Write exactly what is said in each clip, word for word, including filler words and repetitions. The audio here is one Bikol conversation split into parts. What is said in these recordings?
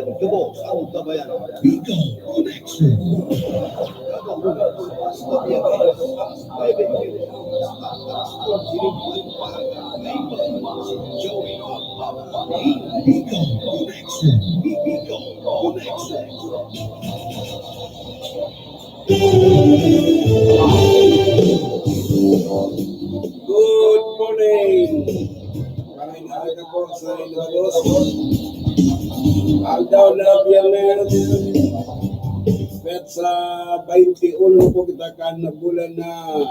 Gabos ang tabayan. Bicol Connection. Bicol Connection. Bicol Connection. Good morning. Maray na aga po sa inyo todos. Aldaw na Biyernes, petsa baynte uno po kita kan bulan na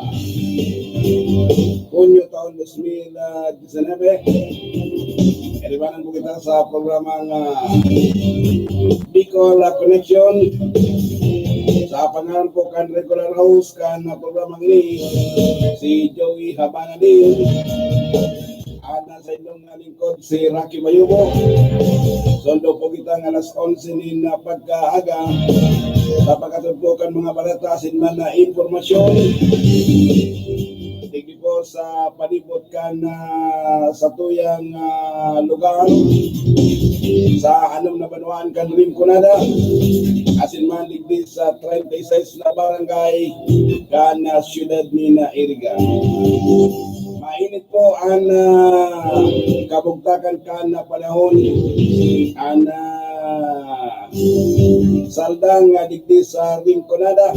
Hunyo taon dos mil disinebe. Iribanan po kita sa programang, ah, Bicol Connection. Sa pangalan po kan regular host kan programang ini, si Joey Habana din. At nasa inyong lingkod si Rocky Mayubo. Sundo po kita ng alas onse nin pagkaaga sa pagkatugpo kan mga balita asin man na impormasyon. Digdi po sa palibot kan, ah, satuyang, ah, lugar, sa anom na banwaan kan Rinconada, asin man digdi sa treinta y seis na barangay kan, ah, siyudad ni na Iriga. Mainit po an, ah, kabugtakan kan, ah, panahon. An, ah, saldang, ah, digdi sa Rinconada.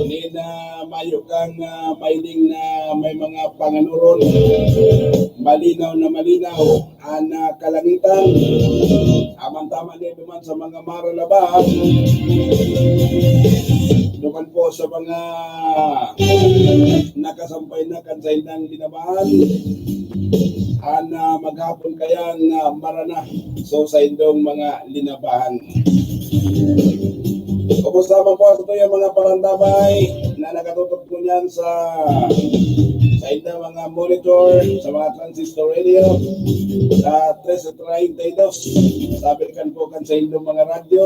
Nin, ah, mayo kang, ah, mahiling na may mga panganuron. Malinaw na malinaw an, ah, kalangitan. Aman taman ni duman sa mga maralabahan. Duman po sa mga nakasampay na kan saindang linabahan. An, ah, maghapon kayan, ah, marana. So, saindong mga linabahan. Kumusta man po ang satuyang mga parantabay na nakatutok po niyan sa, sa inyong mga monitor, sa mga transistor radio, sa trese treinta y dos, sabi kan po kan sa inyong mga radyo.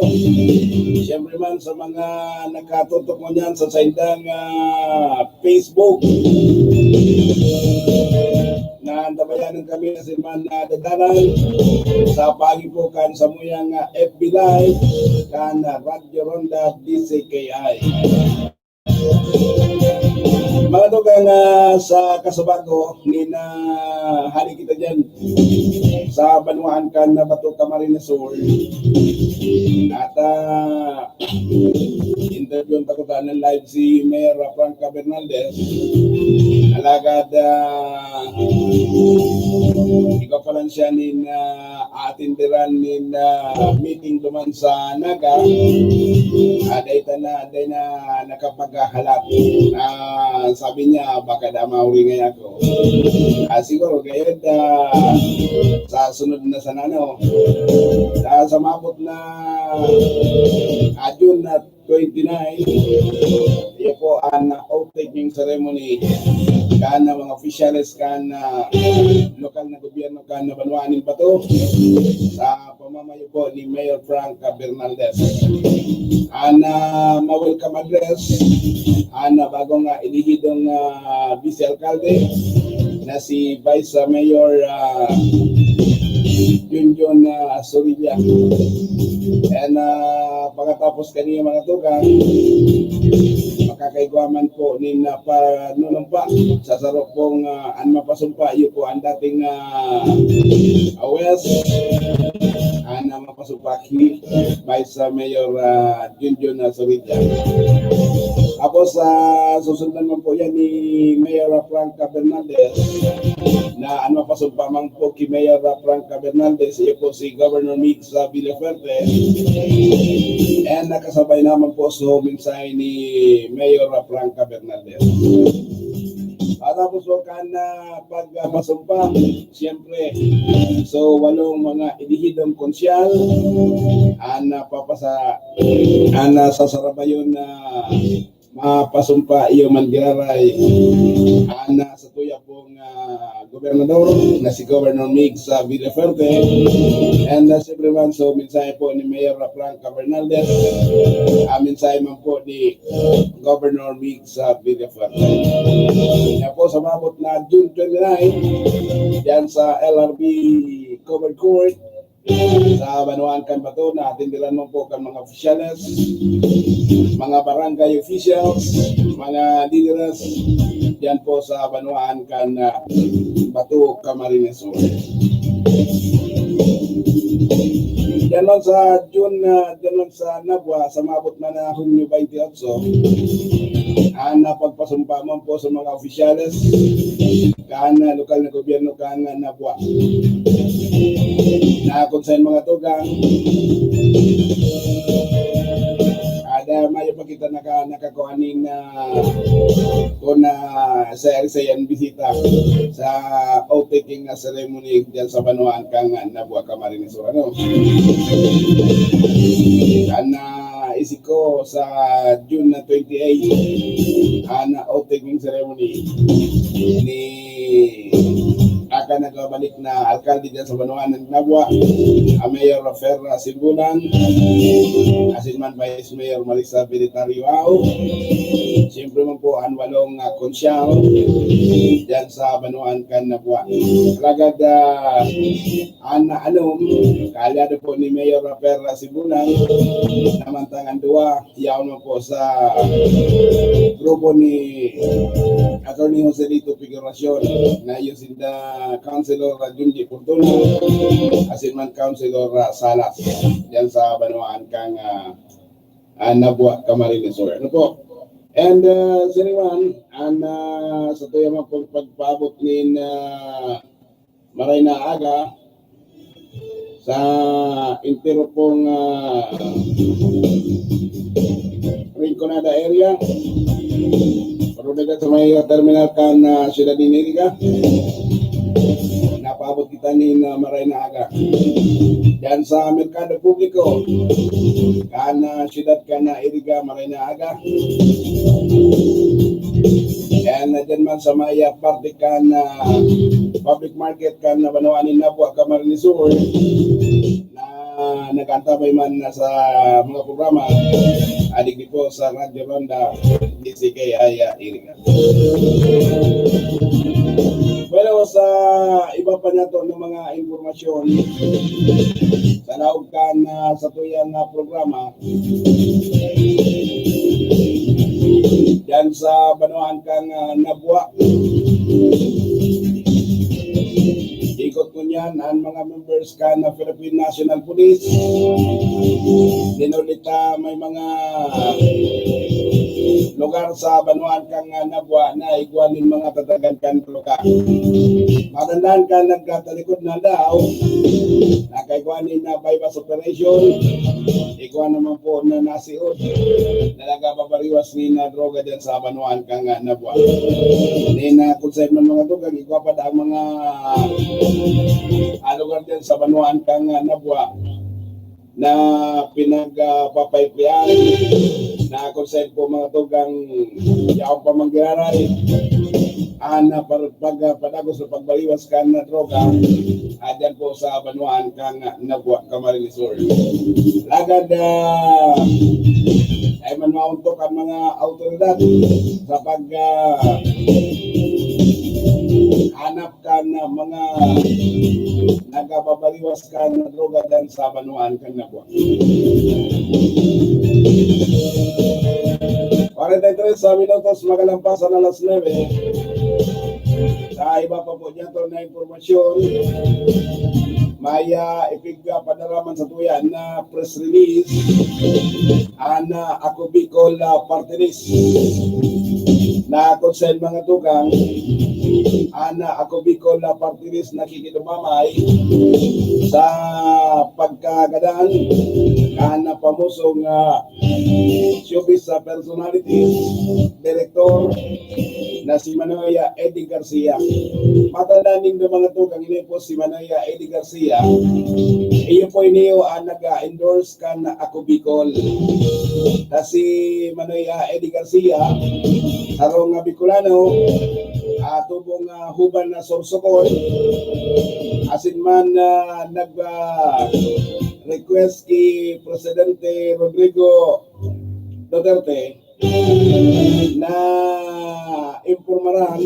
Siyempre man sa mga nakatutok po niyan sa saindang, ah, Facebook. Naantabayanan kami na si Man, ah, Dadalan sa pagi po kan samuyang, ah, F B Live kan, ah, Radyo Ronda D C K I. Mga tugang, ah, sa kasubago, ni na hali kita dyan sa banwaan kan Bato, Camarines Sur. At, ah, interview ta ko tanan live si Mayor Franca Bernaldez. Alagad, ah, iba pa lang siya nin, ah, aatenderan nin, ah, meeting duman sa Naga. Ah, dai ta na, dai na nakapaghahalat. Ah, sabi niya, baka da mauri ngaya ako. Ah, siguro, kaya, ah, sa sunod na sana, no? Sa, sa maabot na, ah, June na twenty-nine, iyo po an oath-taking ceremony kan mga opisyales kan, ah, lokal na gobyerno kan banwaan nin Bato sa pamamayo po ni Mayor Frank Bernaldez. An, ah, ma-welcome address an, ah, bagong, ah, elehidong, ah, vice-alkalde na si Vice, ah, Mayor, ah, Junjun, ah, Sorilla. And, ah, pagkatapos kaniya, mga tugang, makakaigwa man po nin, ah, panunumpa sa saro pong, ah, an mapasumpa, iyo po an dating, ah, West, an, ah, mapasumpa ki Vice, ah, Mayor, ah, Junjun, ah, Sorilla. Tapos, ah, susundan man po yan ni Mayor, ah, Franca Bernaldez, na an mapasumpa man po ki Mayor, ah, Franca Bernaldez, iyo po si Governor Migs, ah, Villafuerte. And nakasabay naman po sa mensahe ni Mayor, ah, Franca Bernaldez. At tapos po kan, ah, pagpasumpa, siyempre, so, walong mga elehidong konsyal an, ah, papasa-, an, ah, sasarabayon na mapasumpa iyo man giraray an, ah, satuya pong, ah, gobernador na si Governor Migs, ah, Villafuerte. And, ah, siyempre man, so, mensahe po ni Mayor Franca Bernaldez, ah, mensahe man po ni Governor Migs, ah, Villafuerte. Kaya po, sa maabot na June twenty-nine, diyan sa L R B Covered Court, sa banwaan kan Bato, na atenderan man po kan mga opisyales, mga barangay officials, mga lideres diyan po sa banwaan kan, ah, Bato, Camarines Sur. Diyan man sa June, ah, diyan man sa Nabua, sa maabot man na Hunyo twenty-eight, so, an, ah, pagpasumpa man po sa mga opisyales kan, ah, lokal na gobyerno kan, ah, Nabua. Na kung saan mga tugang, ada mayo pa kita naka-, nakakuha nin, ah, kung, ah, sa, sa yan bisita sa oath-taking na ceremony diyan sa banwaan kan, ah, Nabua, Camarines Sur, ano. Kan, ah, isi ko sa June na twenty-eight, an oath-taking ceremony ni aka nagbabalik na alkalde diyan sa banwaan kan Nabua, ang Mayor Rafael Simbulan, asin man Vice Mayor Marissa Benitario Ao, siyempre man po an walong, ah, konsyal diyan sa banwaan kan Nabua. Alagad, ah, an, ano, kaalyado po ni Mayor Rafael Simbulan, na mantang an duwa, yaon man po sa grupo ni Attorney Joselito Figuracion, na iyo sinda Councilor Junji Fortuna, asin man Councilor, ah, Salas, diyan sa banwaan kan, ah, ah, Nabua, Camarines Sur. Ano po? And, ah, siniwan, an, ah, sa tuya man pong pagpaabot nin, ah, maray na aga sa entero pong, ah, Rinconada area. Pero dagat sa may terminal kan, ah, siyudad ni Iriga. Napaabot kita nin, ah, maray na aga. Diyan sa merkado publiko kan, ah, siyudad kan, ah, Iriga, maray na aga. Yan, na dyan man sa may, ah, parte kan, ah, public market kan, ah, banwaan nin Nabua, Camarines Sur, na nag-antabay man na sa mga programa, adigdi po sa Radyo Ronda, D C K I, ah, Iriga. Bueno, sa iba pa nato ng mga impormasyon, sa laog kan, ah, sa tuyang, ah, programa, diyan sa banwaan kan, ah, Nabua. Ikot ko niyan, ang mga members kan Philippine National Police. Dinulita may mga lugar sa banwaan kan, ah, Nabua na igwa nin mga tatagan kan droga. Matandaan ka, nagkatalikod na daw, nakaigwa nin, ah, buy-bust operation, igwa naman po na nasiot na nagababariwas nin, ah, droga dyan sa banwaan kan, ah, Nabua. Then, ah, kung sa mga tugang, igwa pa daw mga, ah, lugar dyan sa banwaan kan, ah, Nabua na pinagpapahiplian, na kung saan po mga tugang yaon pa manggiraray, an, ah, par-, pag, ah, padagos na pagbaliwas kan, ah, droga, ah, dyan po sa banwaan kan, ah, Nabua, Camarines Sur. Lagad, ah, ay man mauntok ang mga awtoridad sa pag, ah, hanap kan, ah, mga nagababaliwas kan droga dyan sa banwaan kan Nabua. Kwarenta y tres minutos magalampas an alas nuebe. Sa iba pa po dyan na impormasyon, may, ah, ipigpadara man sa tuya na press release an, ah, Ako Bicol, ah, Party List, na kung saan mga tugang, an, ah, Ako Bicol, ah, Party List nakikidumamay sa pagkagadan kan pamusong, ah, showbiz, ah, personality, direktor na si Manoy, ah, Eddie Garcia. Matandaan nindo mga tugang, ini po si Manoy, ah, Eddie Garcia. Iyo po ini, ah, nag-endorse kan Ako Bicol. Na si Manoy, ah, Eddie Garcia, sarong, ah, Bicolano, ah, tubong, ah, Juban na Sorsogon, asin man, ah, nag, ah, request ki Presidente Rodrigo Duterte na impormaran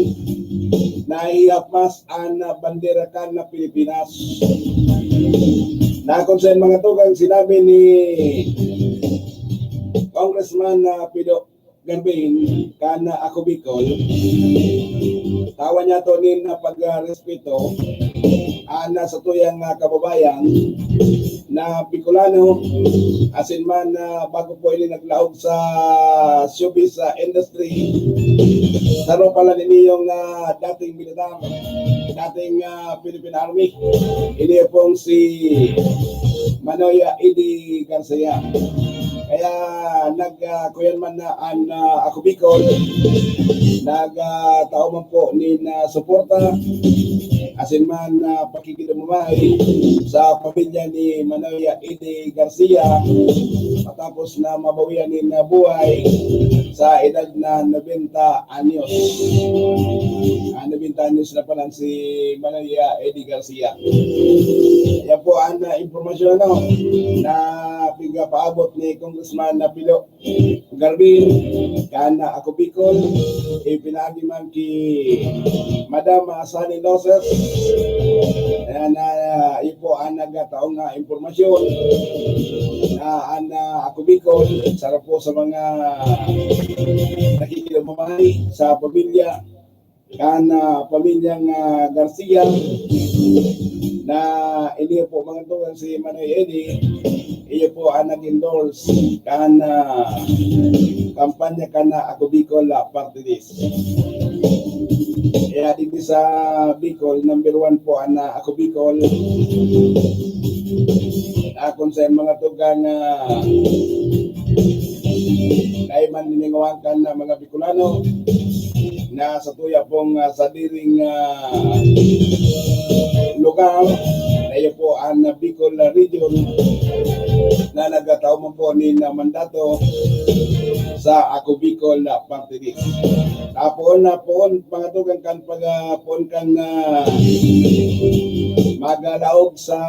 na ihapmas an bandera kan Pilipinas. Na Akon sa mga tugang, sinabi ni Congressman, ah, Pido Garvin, kan, ah, Ako Bicol, tawan niya to nin, ah, pagrespeto, ah, na sa tuyang, ah, kababayan na Bicolano, asin man, ah, bago po ini naglaog sa showbiz, ah, industry, saro pala niniyong, ah, dating militar, dating, ah, Philippine Army. Ini pong si Manoy, ah, Eddie Garcia. Kaya nag, ah, kuyan man na an, ah, Ako Bicol, nag, ah, tao man po nin, ah, suporta, asin man, ah, pakikidumumay sa pamilya ni Manoy, ah, Eddie Garcia, matapos na mabawian nin, ah, buhay sa edad na nobenta anyos. Ah, nobenta anyos na pala si Manoy, ah, Eddie Garcia. Yan po ang, ah, impormasyon, ano, na pigpapaabot ni Congressman na Pido Garvin, kan, ah, Ako Bicol, ipinagi man ki Madam, ah, Sally Loses. Ayan, ah, iyo po ang nagkataong, ah, impormasyon na an, ah, Ako Bicol, saro po sa mga nakikipagmamahay sa pamilya, kan, ah, pamilyang, ah, Garcia, na ini po mga tugang si Manoy Eddie, iyo po ang nag-endorse kan, ah, kampanya kan, ah, Ako Bicol, ah, Party List. Kaya digdi sa Bicol, number one po ang, ah, Ako Bicol. Akon sa mga tugang, ah, dahil man liningawan kan, ah, mga Bicolano na sa tuya pong, ah, sadiring, ah, lugar, na iyo po ang, ah, Bicol, ah, region na nagkatao man po nin, ah, mandato sa Ako Bicol, ah, Party List. Tapon na poon, mga tugang, kan pag, ah, poon kan, ah, magalaog sa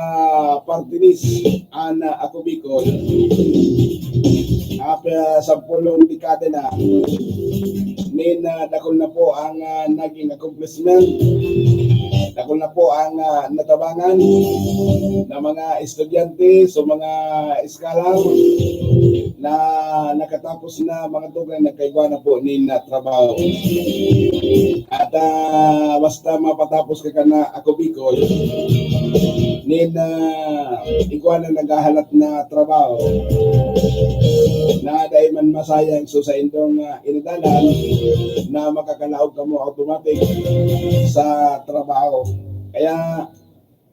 Party List an, ah, Ako Bicol. Apa, sampolong dekada na, nin, ah, dakul na po ang, ah, naging accomplishment. Dakul na po ang, ah, natabangan na mga estudyante, so mga scholar na nakatapos na, mga tugang, nagkaigwa na po nin, ah, trabaho. At, ah, basta mapatapos ka kan, ah, Ako Bicol, nin, ah, igwa na naghahalat na trabaho na dai man masayang, so saindong, ah, inadalan na makakalaog kamo automatic sa trabaho. Kaya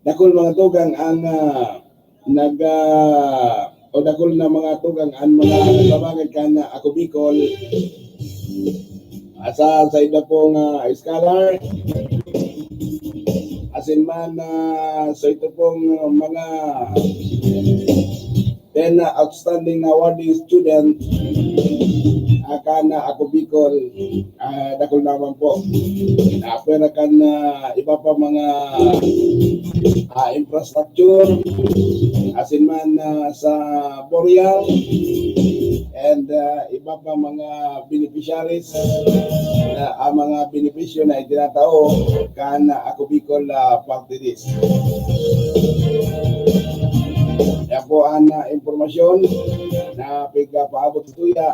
dakul, mga tugang, ang, ah, nag, ah, o dakul na, mga tugang, ang mga nagbabangan kan, ah, Ako Bicol. Asa sa iba pong, ah, scholar, asin man, ah, so ito pong, ah, mga ten outstanding awardee student, ah, kan, ah, Ako Bicol, ah, dakul naman po. Apwera kan, ah, iba pa mga, ah, infrastructure, asin man, ah, sa burial, and, ah, iba pa mga beneficiaries na ang mga benepisyo na itinatao kan Ako Bicol, ah, Party List. Yan po ang, ah, impormasyon na pigpapaabot sa tuya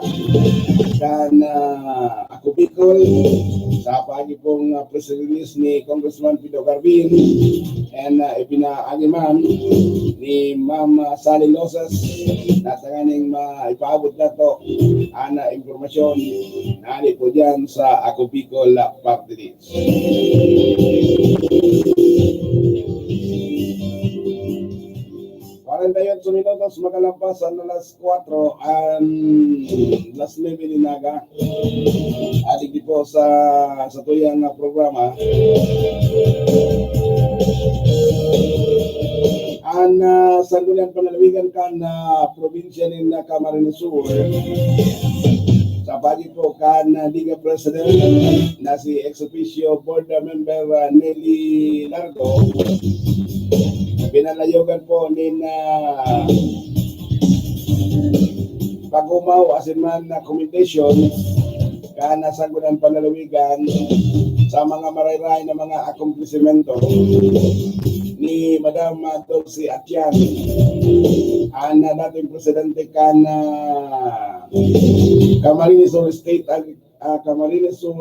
kan, ah, Ako Bicol sa paagi pong, ah, press release ni Congressman Pido Garvin and, ah, ipinaagi man ni Ma'am, ah, Sally Loses na tanganing maipaabot nato ang, ah, impormasyon na po diyan sa Ako Bicol, ah, Party List. Kwarenta y ocho minutos makalampas ang alas kwatro, ang alas nuebe nin aga. Adik di po sa, sa tuyang, ah, programa. Ang, ah, Sangguniang Panlalawigan kan, ah, probinsya nin, ah, Camarines Sur, sa paagi po kan, ah, Liga President na si ex officio Board Member, ah, Nelly Largo, pinalayogan po nin, ah, pag-umaw asin man na commendation kan Sangguniang Panlalawigan sa mga marayray na mga akomplisimento. ni Madam, ah, Dulce Atian, an, ah, dating presidente kan, ah, Camarines Sur State Ag-, ah, Camarines Sur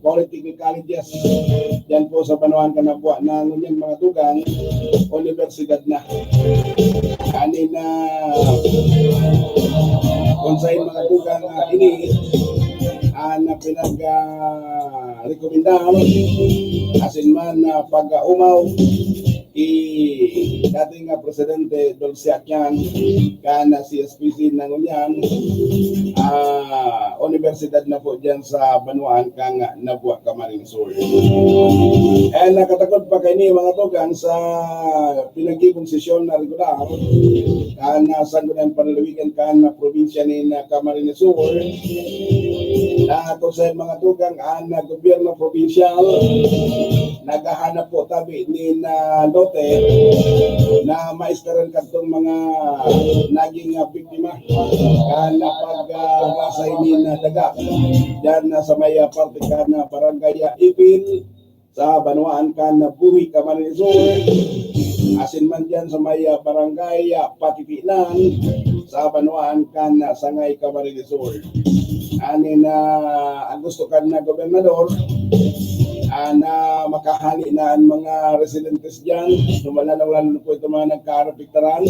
Polytechnic Colleges, diyan po sa banwaan kan Nabua, na ngunyan, mga tugang, universidad na. Ani na, kung sain, mga tugang, ah, ini, ah, na pinag, ah, rekomendar, asin man, ah, pag-umaw, i dating, ah, presidente Dulce Atian, kan, ah, C S P C na ngunyan, ah, universidad na po diyan sa banwaan kan, ah, Nabua, Camarines Sur. And nakatakod pa kaini, mga tugang, sa pinagibong sesyon na regular kan, ah, Sangguniang Panlalawigan kan, ah, probinsya nin, ah, Camarines Sur, na kung sain, mga tugang, an, ah, gobyerno probinsyal naghahanap po tabi nin, ah, lote na maistaran kadtong mga naging, ah, biktima kan, ah, pag, ah, rasay nin, ah, daga diyan, ah, sa may, ah, parte kan, ah, Barangay, ah, Ipil, sa banwaan kan Buhi, Camarines Sur, asin man diyan sa may, ah, Barangay, ah, Patitinan, sa banwaan kan, ah, Sangay, Camarines Sur. Ani na, ang gusto kan, ah, gobernador, ah, na makahali na an mga residentes diyan, lalong-lalo na po itong mga nagkaapektaran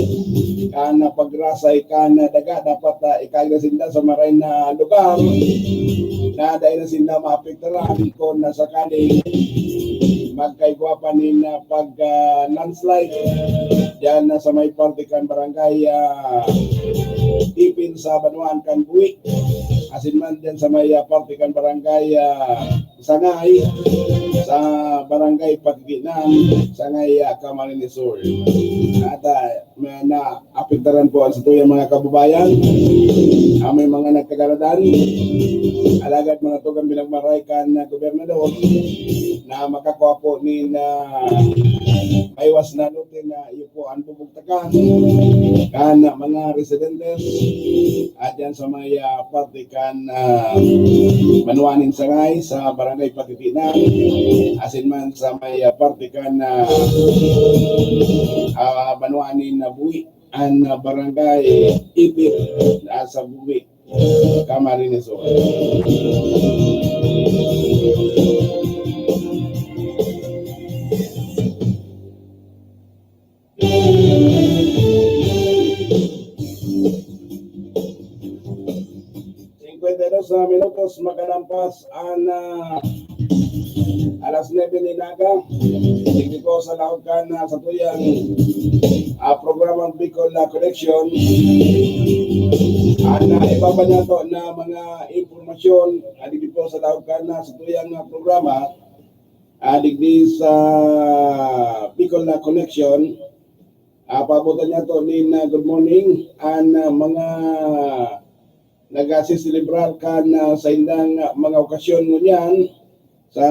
kan, ah, pagrasay kan, ah, daga, dapat, ah, ikagda sinda sa maray na lugar na dai na sinda maapektaran kung, ah, sakaling magkaigwa pa nin, ah, pag, ah, landslide diyan na sa may parte kan Barangay, ah, Ipil sa banwaan kan Buhi, asin man diyan sa may, ah, parte kan Barangay, ah, Sangay, sa Barangay Patitinan, Sangay, ah, Camarines Sur. At, ah, may naapektaran po an satuyang mga kababayan, ah, may mga nagkagaradan. Alagad, mga tugang, pinagmaray kan, ah, gobernador na makakua po nin, ah, maiwas na lote na iyo po an bubugtakan kan mga residentes, ah, diyan sa may, ah, parte kan, ah, banwaan nin Sangay, sa Barangay Patitinan, asin man sa may, ah, parte kan, ah, ah, banwaan nin Buhi, an, ah, Barangay Ipil, ah, sa Buhi, Camarines Sur. Singkwenta y dos na minutos makalampas an, ah, alas nuebe nin aga. Digdi po sa laog kan, ah, satuyang, ah, programang Bicol, ah, Connection. An, ah, iba pa niyato na mga impormasyon, ah, digdi po sa laog kan, ah, satuyang, ah, programa, ah, digdi sa Bicol na Connection. Ah, paabotan niyato nin, ah, good morning, an, ah, mga nagsiselebrar kan, ah, saindang, ah, mga okasyon ngunyan, sa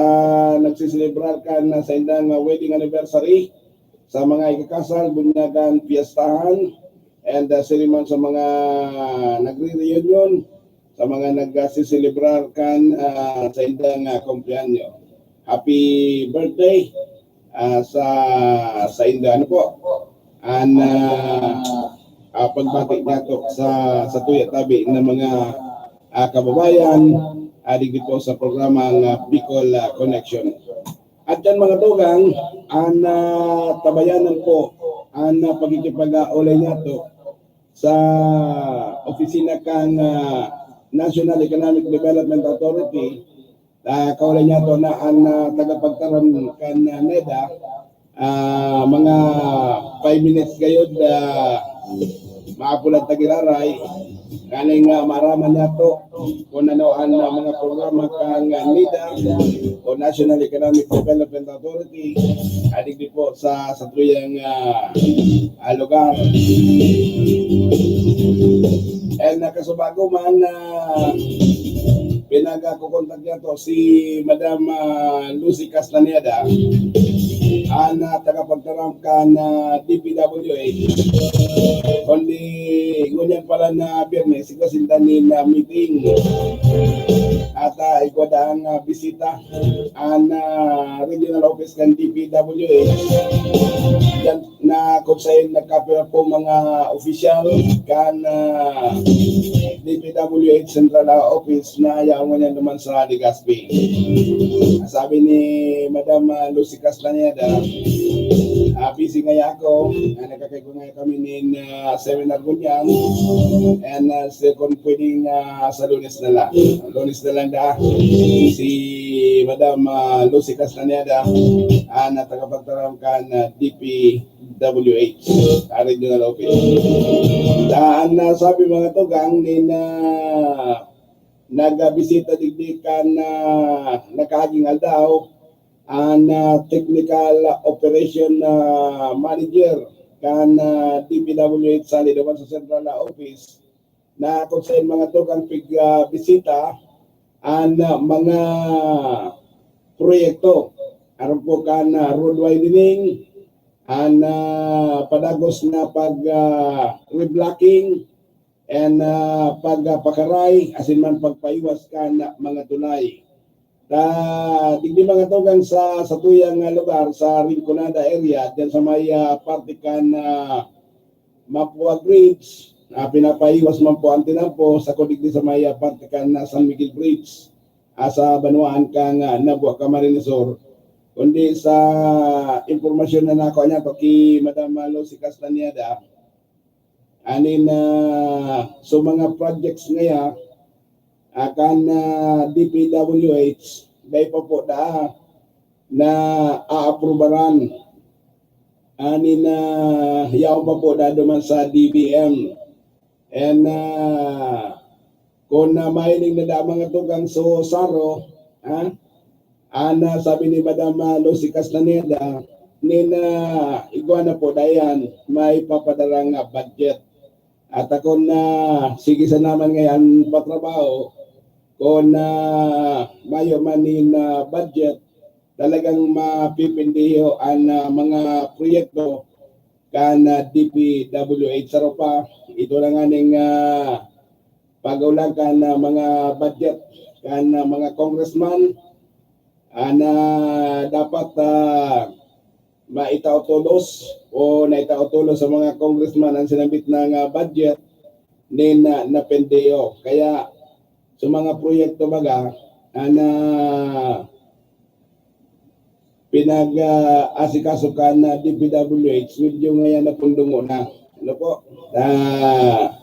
nagsiselebrar kan, ah, saindang, ah, wedding anniversary, sa mga ikakasal, bunyagan, piyestahan, and, ah, siri man sa mga nagre-reunion, sa mga nagsiselebrar kan, ah, saindang, ah, kumpleanyo. Happy birthday, ah, sa, sainda. Ano po? An, ah, ah, pagbati niyato sa, sa tuya tabi na mga, ah, kababayan, ah, digdi po sa programang, ah, Bicol, ah, Connection. At yan, mga tugang, an, ah, tabayanan po an, ah, pagkikipag-aulay niyato sa opisina kan, ah, National Economic Development Authority. Ah, kaulay niyato na an, ah, tagapagtaram kan, ah, NEDA, ah, mga five minutes gayod, ah, maapod an tagiraray. Nganing, ah, maaraman niyato kung ano an, ah, mga programa kan, ah, NEDA o National Economic Development Authority, ah, digdi po sa satuyang, ah, ah, lugar. And nakasubago man na pinagkukontak niyato si Madam, ah, Lucy Castañeda, an, ah, tagapagtaram kan, ah, D P W H. Kundi ngunyan pala na Biyernes, igwa sinda nin, ah, meeting. At, ah, igwa daa ang, ah, bisita an, ah, regional office kan D P W H. Diyan na kung saan nagkapira po mga opisyal kan, ah, D P W H Central, ah, Office na yaon niya naman sa Legazpi. Sabi ni Madam, ah, Lucy Castañeda, ah, busy ngaya ako, ah, nagkakaigwa ngaya kami nin, ah, seminar ngunyan, and, ah, still kung pwedeng, ah, sa Lunes na lang. Lunes na lang daa. Si Madam, ah, Lucy Castañeda, ah, na tagapagtaram kan, ah, D P W H, ah, Regional Office. Daan na sabi, mga tugang, nin, ah, nagbisita digdi kan, ah, nakaaging aldaw, an, ah, technical operation, ah, manager kan, ah, D P W H sa Lidawan sa Central, ah, Office, na kung saan mga tugang pig, ah, bisita an, ah, mga proyekto. Aron po kan, ah, road widening, an, ah, padagos na pag, ah, reblocking, and, ah, pagpakaray, asin man pagpaiwas kan mga tulay. Ta, digdi mga tugang sa, sa tuyang, ah, lugar, sa Rinconada area, diyan sa may, ah, parte kan, ah, Mapua Bridge, ah, pinapaiwas man po ang tinampo, sa digdi sa may, ah, parte kan, ah, San Miguel Bridge, ah, sa banwaan kan, ah, Nabua, Camarines Sur. Kundi sa impormasyon na nakuha niya to ki Madam Lucy Castañeda, anin, ah, so mga projects ngaya, ah, kan, ah, D P W H, dai pa po daa na aaprubaran. Anin, ah, yaon pa po daa duman sa D B M. And, ah, kung na mahiling na daa mga tugang so saro, ha? An, ah, sabi ni Madam, ah, Lucy Castañeda, nin, ah, igwa na po dayan, may papadarang, ah, budget. At akon na sige sa naman ngayon patrabaho, kung, ah, mayo man nin, ah, budget, talagang mapipindiho an, ah, mga proyekto kan, ah, D P W H. Saro pa, ito na nga ning, ah, pag-ulang kan, ah, mga budget kan, ah, mga congressman, ah, na dapat, ah, maitao tolos o naitao tolos sa mga congressman ang sinambit na nga budget nin, ah, napindiho. Kaya sa mga proyekto baga, ah, na pinag, ah, asikaso kan, ah, D P W H, medyo ngayon napundungo na. Ano po? Ah,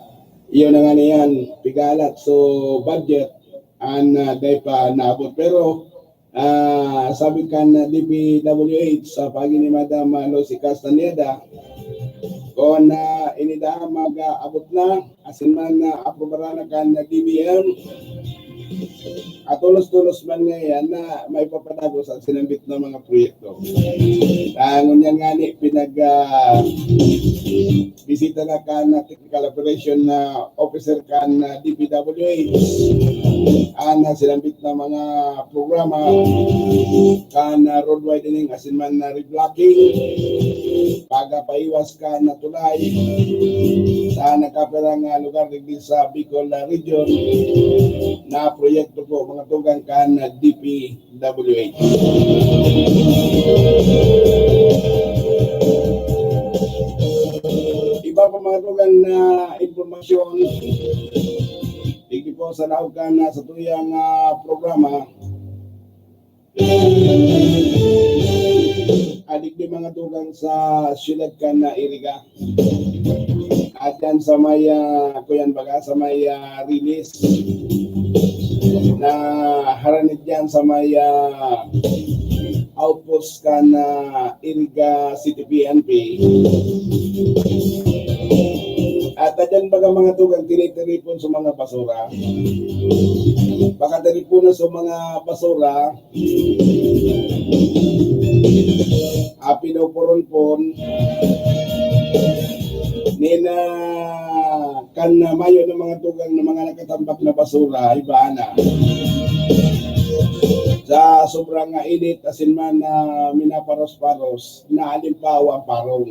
iyon na nga na yan, pigalat. So, budget, an, ah, dai pa naabot. Pero, ah, sabi kan, ah, D P W H sa pagi ni Madam, ah, Lucy Castañeda, kung, ah, ini daa mag-aabot na, asin man na aprobaran na kan D B M, at tolos-tolos man ngayan na maipapadagos an sinambit na mga proyekto. Ah, ngunyan ngani, pinag, ah, bisita na kan technical operation na officer kan, ah, D P W H, an, ah, sinambit na mga programa kan, ah, road widening asin man na reblocking, pagpaiwas kan tulay sa nagkapirang, ah, lugar digdi sa Bicol, ah, region na proyekto po, mga tugang, kan, ah, D P W H. Iba pa, mga tugang, na impormasyon digdi po sa laog kan, ah, sa tuyang, ah, programa. Adik di mga tugang sa siyudad kan, ah, Iriga. At yan sa may, ah, kuyan baga, sa may, ah, Rilis. Na haranit yan sa may, ah, outpost kan, ah, Iriga City P N P. At dyan baga mga tugang tinitiripon sa mga basura. Baka tiriponan sa mga basura, ah, pinoporonpon, nina, kan mayo na mga tugang na mga nakatambak na basura, iba na. Sa sobrang nga init, asin man na minaparos-paros, na alimpawa parong.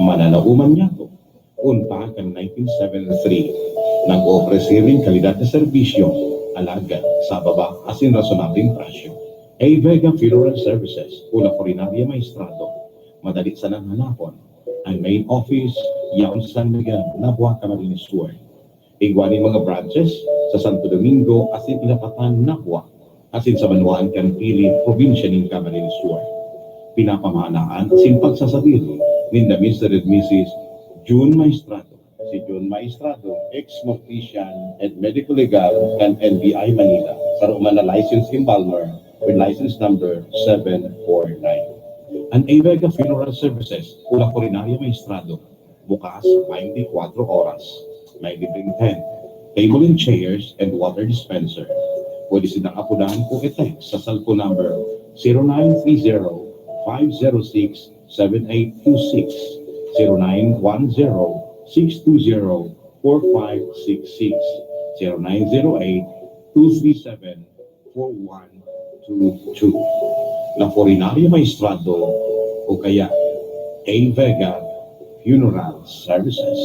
Mananaoman niyato, unta kan nineteen seventy-three, nag-oofrese nin kalidad na serbisyo, alagad sa baba asin rasonableng presyo. A Vega Funeral Services, Ula Corinaria Maestrado. Madali sanang hanapon. Ang main office, yaon sa San Miguel, Nabua, Camarines Sur. Igwa nin mga branches sa Santo Domingo asin Inapatan, Nabua, asin sa banwaan kan Pili, probinsya nin Camarines Sur. Pinapamahalaan asin pagsasadiri ninda Mister and Missus Jun Maestrado. Si Jun Maestrado, ex-mortician and medical legal kan N B I Manila, saro man na licensed embalmer with license number seven four nine. Ang A Vega Funeral Services, Ula Corinaria Maestrado, bukas twenty-four oras. May libreng tent, table and chairs, and water dispenser. Pwede sindang apodan o i-text sa cellphone number zero nine three zero, five zero six, seven eight two six, zero nine one zero, six two zero, four five six six, zero nine zero eight, two three seven, four one two two. La Forinaria Maestrado o kaya A Vega Funeral Services.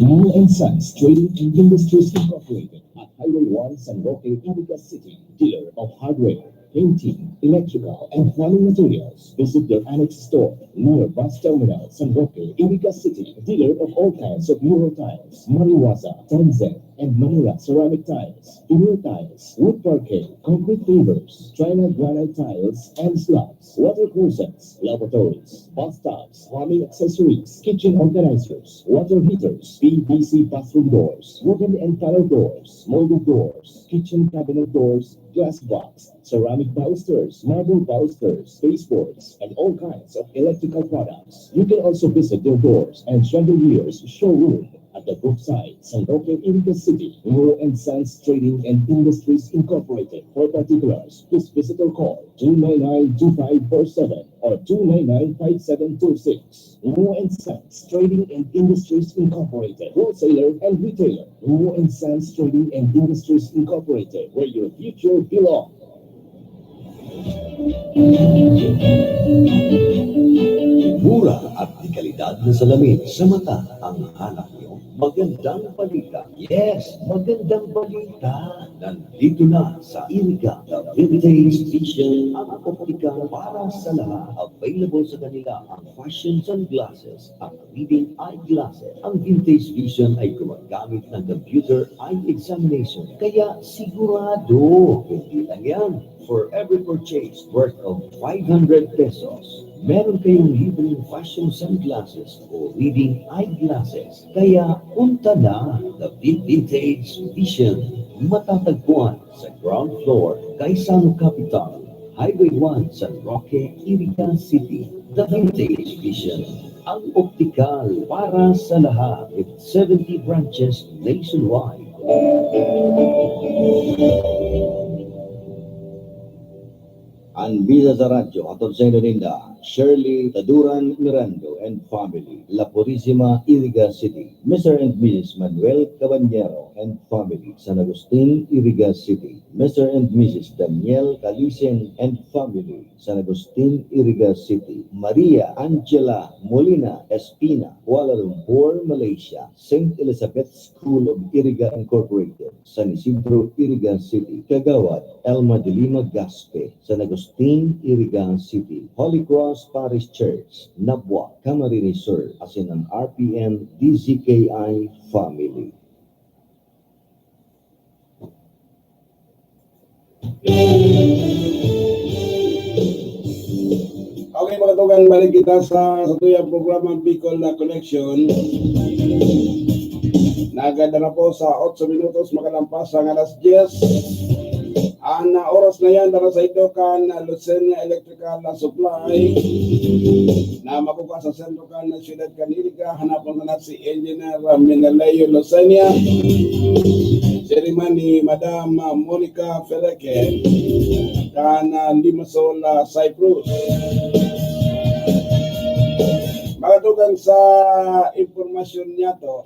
Moore and Sons Trading and Industries Incorporated at Highway one, San Roque, Iriga City, dealer of hardware, painting, electrical, and plumbing materials. Visit their annex store near bus terminal, San Roque, Iriga City, dealer of all kinds of mural tiles, mariwaza, tanzet, and Manila ceramic tiles, veneer tiles, wood parquet, concrete pavers, China granite tiles and slabs, water closets, lavatories, bathtubs, plumbing accessories, kitchen organizers, water heaters, P V C bathroom doors, wooden and panel doors, molded doors, kitchen cabinet doors, glass box, ceramic balusters, marble balusters, baseboards, and all kinds of electrical products. You can also visit their doors and chandeliers showroom at the Brookside, San Roque, Iriga City. Moore and Sons Trading and Industries Incorporated. For particulars, please visit or call two nine nine two five four seven or two nine nine five seven two six. Moore and Sons Trading and Industries Incorporated, wholesaler and retailer. Moore and Sons Trading and Industries Incorporated, where your future belongs. Mura at de kalidad na salamin sa mata ang hanap niyo. Magandang balita. Yes, magandang balita. Nandito na sa Iriga, The Vintage Vision, ang optika para sa lahat. Available sa kanila ang fashion sunglasses at reading eyeglasses. Ang Vintage Vision ay gumagamit ng computer eye examination, kaya sigurado, hindi lang yan. For every purchase worth of five hundred pesos, meron kayong libreng fashion sunglasses o reading eyeglasses. Kaya punta na, The Vin-, Vintage Vision. Matatagpuan sa ground floor, Gaisano Capital, Highway one, San Roque, Iriga City. The Vintage Vision, ang optikal para sa lahat, with seventy branches nationwide. An bisa sa radyo, hatod saindo ninda, Shirley Taduran Mirando and family, La Purisima, Iriga City. Mister and Missus Manuel Cabanyero and family, San Agustin, Iriga City. Mister and Missus Daniel Calisen and family, San Agustin, Iriga City. Maria Angela Molina Espina, Kuala Lumpur, Malaysia. Saint Elizabeth School of Iriga Incorporated, San Isidro, Iriga City. Kagawad Elma de Lima Gaspe, San Agustin, Iriga City. Holy Cross Parish Church, Nabua, Camarines Sur, asin ang R P N D Z K I family. Okay, mga tugang, balik kita sa, sa tuyang programa Bicol na Connection. Nagada na po sa otso minutos, makalampas ang alas diyes. Ang, ah, oras na yan, dara sa ito kan, ah, Lucena Electrical, ah, Supply na makukuha sa sentro kan, ah, siyudad kan Iriga. Hanapon na si Engineer Meneleo Lozania. Siya rin man ni Madam, ah, Monica Ferreque, kan, ah, Limassol, ah, Cyprus. Mga tugang, sa impormasyon niya to,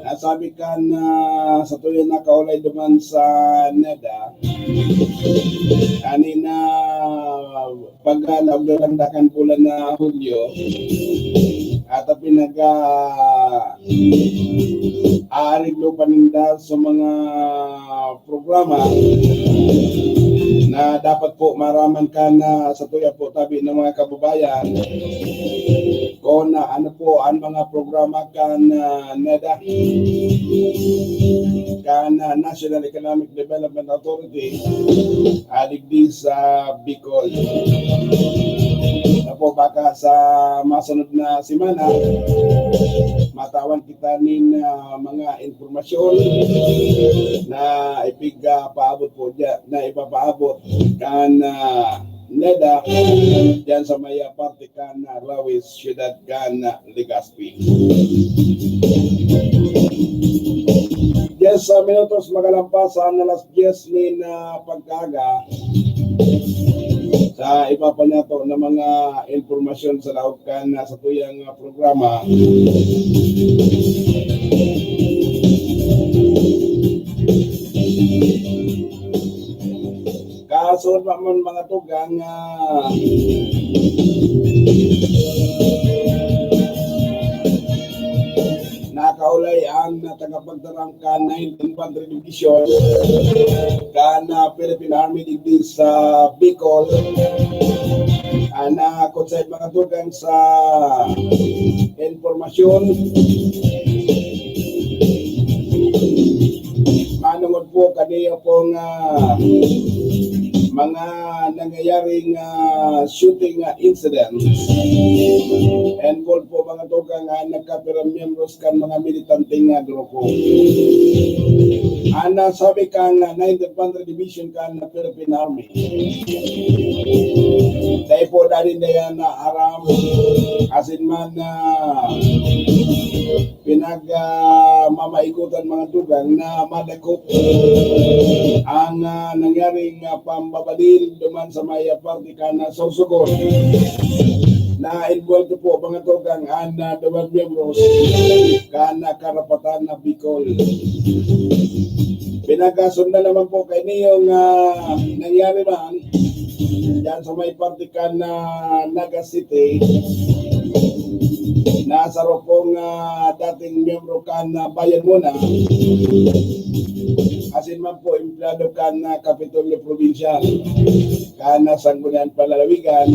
na sabi kan, ah, satuya nakaulay duman sa NEDA, kanina pagkalaog na lang dakan bulan na Hulyo, at ang pinag-, ah, aariglo pa ninda sa mga programa na dapat po maraman kan, ah, satuya po tabi ng mga kababayan, kung, ah, ano po ang mga programa kan, ah, NEDA, kan, ah, National Economic Development Authority, ah, digdi sa Bicol. Na po, baka sa masunod na semana, matawan kita nin, ah, mga impormasyon na ipig-, ah, paabot po dya-, na ipapaabot kan, ah, NEDA dyan sa may, ah, parte kan, ah, Rawis, siyudad kan, ah, Legazpi. Yes, sa minutos makalampas sa alas diyes nin, ah, pagkaaga, sa iba pa niyato na mga impormasyon sa laog kan, ah, satuyang, ah, programa. Kasunod pa man, mga tugang, ah, nakaulay ang tagapagtaram kan Ninth Infantry Division kan, ah, Philippine Army digdi sa Bicol. Ah, na kung sa mga tugang sa impormasyon, manungod po kaniya pong, ah, mga nangyayaring, ah, shooting, ah, incidents. Involved po, mga tugang, ah, nagkapirang miyembros kan mga militanteng, ah, grupo. Ang nasabi kan, ah, Ninth Infantry Division kan Philippine Army, dai po dali na yan na aram, asin man na pinag, ah, mamaikutan, mga tugang, na madakop ang, ah, nangyaring, ah, pambabadil duman sa may, ah, parte kan, ah, Sorsogon. Na involved po, mga tugang, ang, ah, duwang miyembros kan, ah, karapatan na Bicol. Pinagkasundan naman po kaini yung, ah, nangyari man diyan sa may parte kan, ah, Naga City, na saro pong, ah, dating miyembro kan, ah, Bayan Muna, asin man po empleyado kan, ah, Kapitolyo Probinsyal kan, ah, Sangguniang Panlalawigan,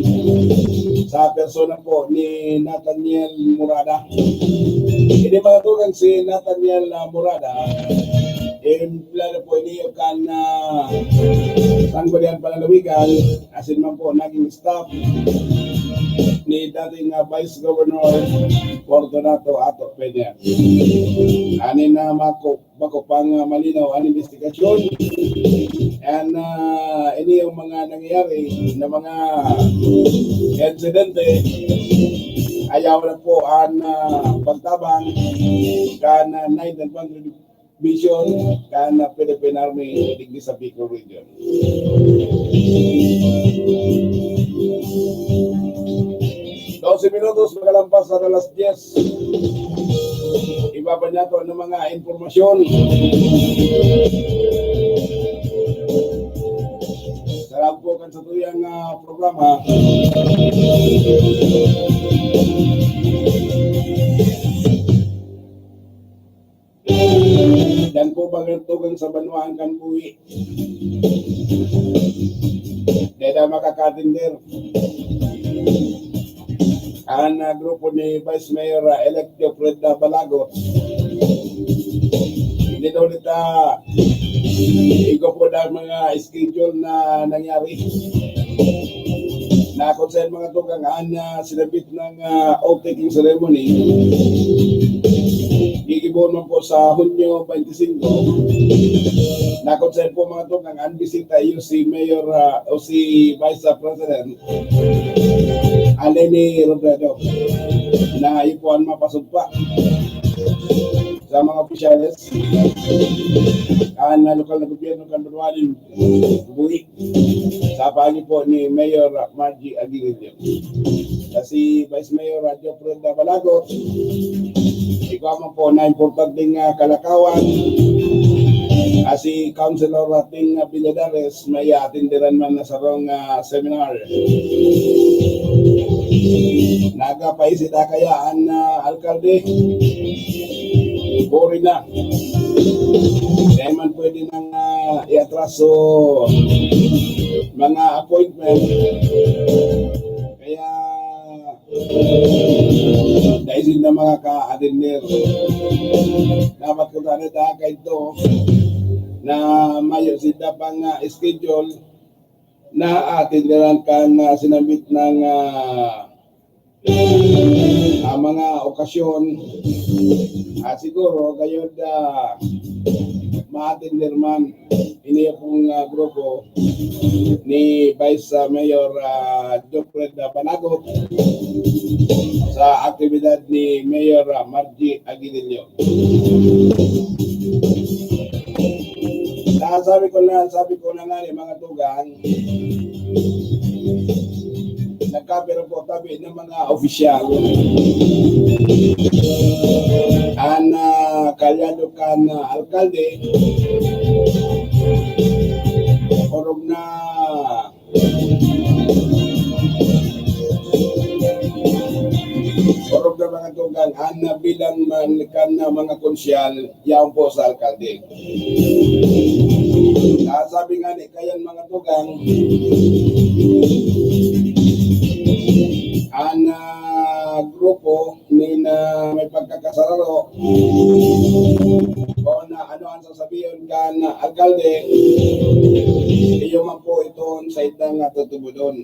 sa persona po ni Nathaniel Murada. Ini, mga tugang, si Nathaniel, ah, Murada, empleyado po ini kan, ah, Sangguniang Panlalawigan, asin man po naging staff ni dating, ah, Vice Governor Fortunato Ato Peña. Asin na mako-, bako pang, ah, malinaw ang investigasyon. And, ah, ini yung mga nangyayari na mga insidente, ayaw na po ang, ah, pagtabang kan, ah, Ninth Infantry Division kan, ah, Philippine Army digdi sa Bicol Region. Dose minutos makalampas sa alas diyes. Iba pa niya to ng mga impormasyon. Sarap po kan sa tuyang, ah, programa. Diyan po, mga tugang, sa banwaan kan Buhi. Dai na makakatender ang, ah, grupo ni Vice Mayor, ah, elect Jofred, ah, Balagot. Hindi daw nita igwa po na mga schedule na nangyari. Na kung saan, mga tugang, ang, ah, sinabit ng, ah, oath-taking ceremony, gigibohon man po sa Hunyo twenty-five, na kung saan po, mga tugang, ang bisita iyo si Mayor, ah, o si Vice President Leni Robredo, na iyo po ang mapasugpa sa mga opisyales, ang, ah, lokal na gobyerno kan banwaan nin Buhi, sa paagi po ni Mayor Margie Aguinaldo. Sa si Vice Mayor Jofred Balagot, Kamo po na importanteng, ah, kalakawan, ah, si Councilor Rating, ah, Villadares, may atinderan man na sarong, ah, seminar. Nagapaisit na kaya an, ah, alkalde? Boring na. Dai man pwede nang, ah, iatraso mga appointment. Kaya, dai sinda makaka-atender. Dapat ko sana ta kaidto na mayo sinda pang, ah, schedule na atenderan kan, ah, sinambit ng, ah, ah, mga okasyon. At siguro, gayod, ah, maatender man ini pong, ah, grupo ni Vice, ah, Mayor, ah, Jofred, ah, Panagot sa aktibidad ni Mayor, ah, Margie Aguinaldo. Nasabi ko na, sabi ko na nga ni mga tugang, nagkapira po tabi ng mga opisyal. An, ah, kalyado kan, ah, alkalde, orog na, orog na mga tugang, an bilang man kan, ah, mga konsyal, yaon po sa alkalde. Nasabi nga ni kayan mga tugang, an, ah, grupo ni na may pagkakasararo o na ano ang sasabihon kan alkalde, iyo man po iton sa itang natutubodon.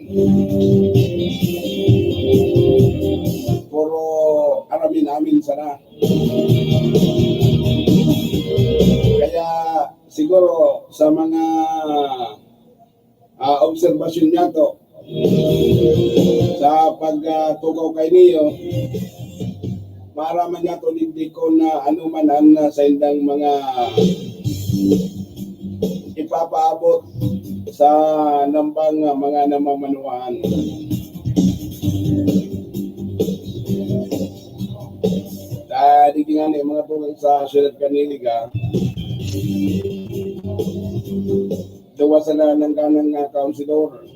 Puro aramin-amin sana. Kaya siguro sa mga, ah, obserbasyon niyato, sa pag, ah, tukaw kaini, para man niyato digdi kun, ah, ano man ang, ah, saindang mga ipapaabot sa nambang, ah, mga namamanuan. Sa digdi ngani mga tugang sa siyudad kan Iriga, duwa sana nangganang, ah, councilor.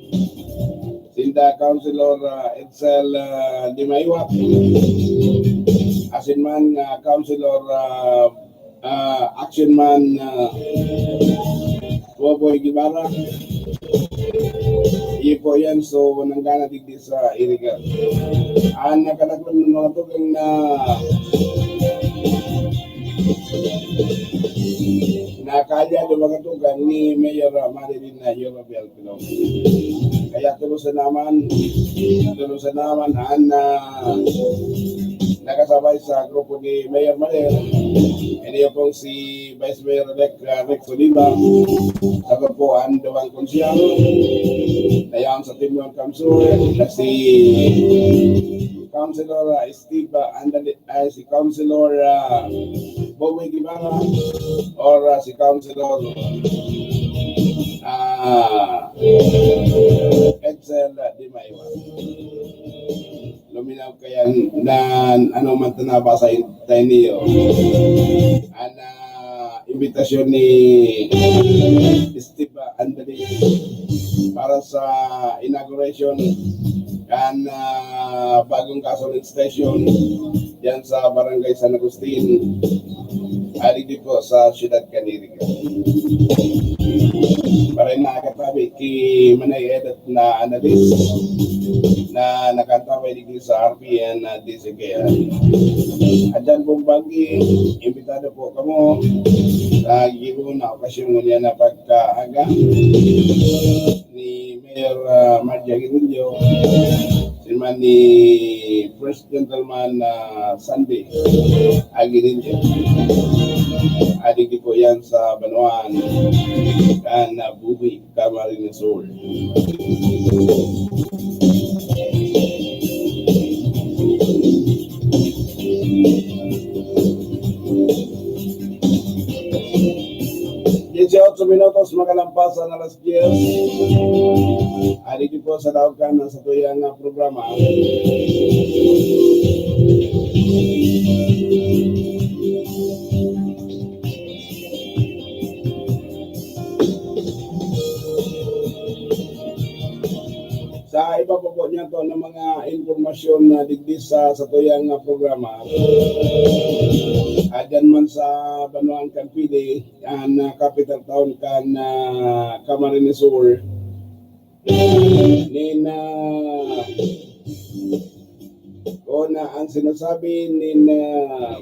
Sinda Councilor, ah, Edsel, ah, Dimaywa. Asin man, ah, Councilor, ah, ah, Action Man, ah, Boboy Guevara. Iyo po yan. So, nanggana digdi sa Iriga. Ang nakadaklan ng mga tugang na nakalyado mga tugang ni Mayor, ah, Marilyn, ah, Yorobel Pilong. Kaya tulosan naman, tulosan naman ang, ah, nakasabay sa grupo ni Mayor Maler. Ini pong si Vice Mayor-elect, ah, Rex Oliva. Saka po ang duwang konsyal na yan sa Team Welcome Sur, na si Councilor, ah, Steve, ah, Andali-, ah, si Councilor, ah, Boboy Guevara or, ah, si Councilor, ah, Edsel Dimaywa. Luminaw kaya na ano man ta nabasa in-, tayo niyo. An, ah, imbitasyon ni Steve Andali para sa inauguration kan, ah, bagong gasoline station diyan sa Barangay San Agustin, ah, digdi po sa siyudad kan Iriga. Para nakatabi ki Manay Edit na analis na nakantabay digdi sa R P N na D C K R. At dyan pong banggi, imbitado po kamo sa gibo na okasyon ngunyan na pagkaaga ni Mayor, ah, Margie Aguinaldo, si man ni First Gentleman, ah, Sandy Aguinaldo. Adik po yan sa banwaan kan, ah, Bubi, Camarines Sur. Dieciocho minutos makalampas na alas diez. Adik po sa daog kan sa tuyang, ah, programa. Sa iba pa po niya to na mga impormasyon na digdi sa satuyang, ah, programa, ah, dyan man sa banwaan kan Pili, an, ah, capital town kan, ah, Camarines Sur, nin, ah, o na ang sinasabi nin, ah,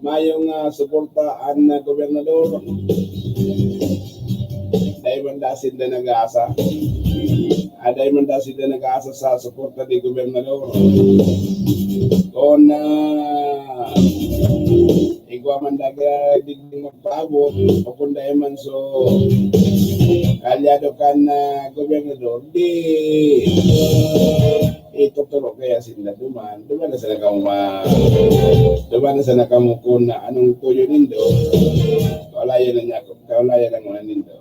mayong, ah, suporta an, ah, gobernador. Dai man da sinda nag-aasa. Ah, dai man da sinda nag-aasa sa suporta ni gobernador. Kun, ah, igwa man daga digding magpaabot, o kun dai man so, kaalyado kan, ah, gobernador, di ituturo kaya sinda duman. Duman na sana kamo ma-, duman na sana kamo kun anong tuyo nindo. Kaulayan na niya, kaulayan na muna nindo.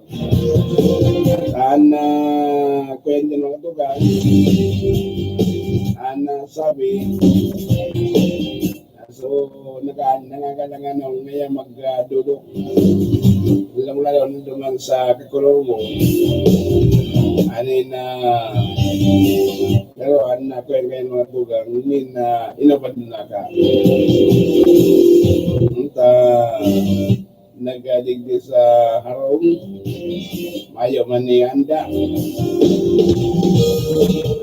An, ah, kuya niya mga tugang, an, ah, sabi, so, naga-, nangagalangan ako ngayon mag, ah, dudok. Lalong-lalo na duman sa kakolor mo. Ani na, pero an, ah, kuya ngayon mga tugang, ini na inabad na ka. Unta, nagdigdi sa harong, mayo man ni handa.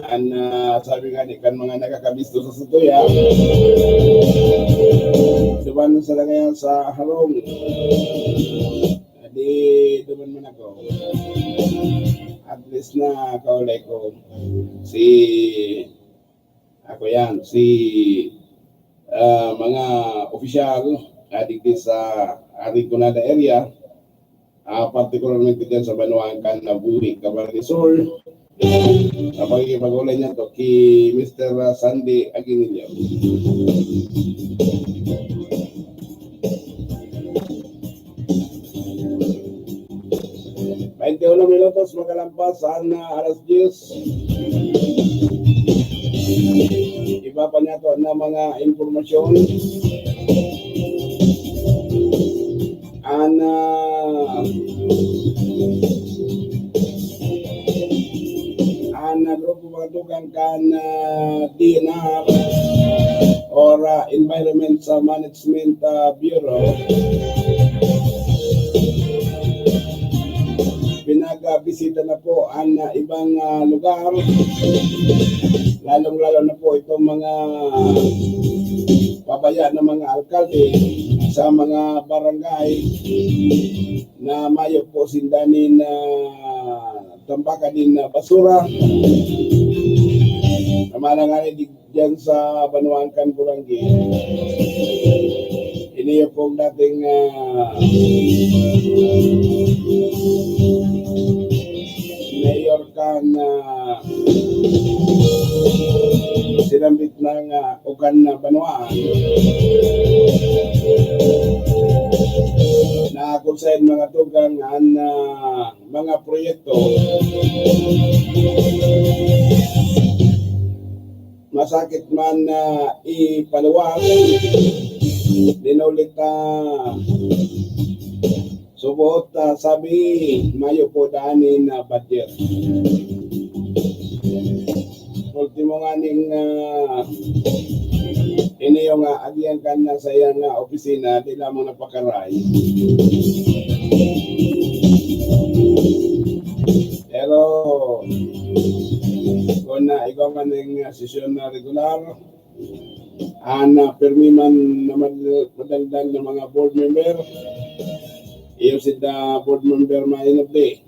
An, ah, sabi nga ni kan mga nakakabisto sa satuya, duman sa lagayan sa harong. Di duman man ako. At least na kaulay ko si Ako yan, si, ah, mga opisyal, ah, digdi sa Rinconada area, ah, partikularmente dyan sa banwaan kan Nabuhi, Camarines Sur. Sa pakikipag-ulay niya to ki Mister Sandy Aguinillo. Bainti uno minutos makalampas an, ah, alas diyes. Iba pa niya to na mga impormasyon. An, ah, an, ah, grupo mga tugang kan, ah, D N R or, ah, Environment sa Management, ah, Bureau, pinagabisita na po an, ah, ibang, ah, lugar, lalong-lalo na po itong mga pabaya na mga alkalde sa mga barangay na mayo po sinda nin, ah, tambaka nin, ah, basura. Tama na nga ni di-, dyan sa banwaan kan Bulanggi. Ini yung pong dating, ah, mayor kan, ah, sinambit ng, ah, ukan na banwaan na kung saan mga tugang an, ah, mga proyekto masakit man na ipaluwas, dinulit na subohot, ah, sabi, mayo po daan nin, ah, budget. Ultimo nga ning, ah, ini yung, ah, agihan kan na sa iyang, ah, opisina, di lamang napakaray. Pero, kung na ikaw man ning, ah, sesyon na regular, an, ah, pirmi man na mad-, madaldal na mga board member, iyo si the board member Main of Day,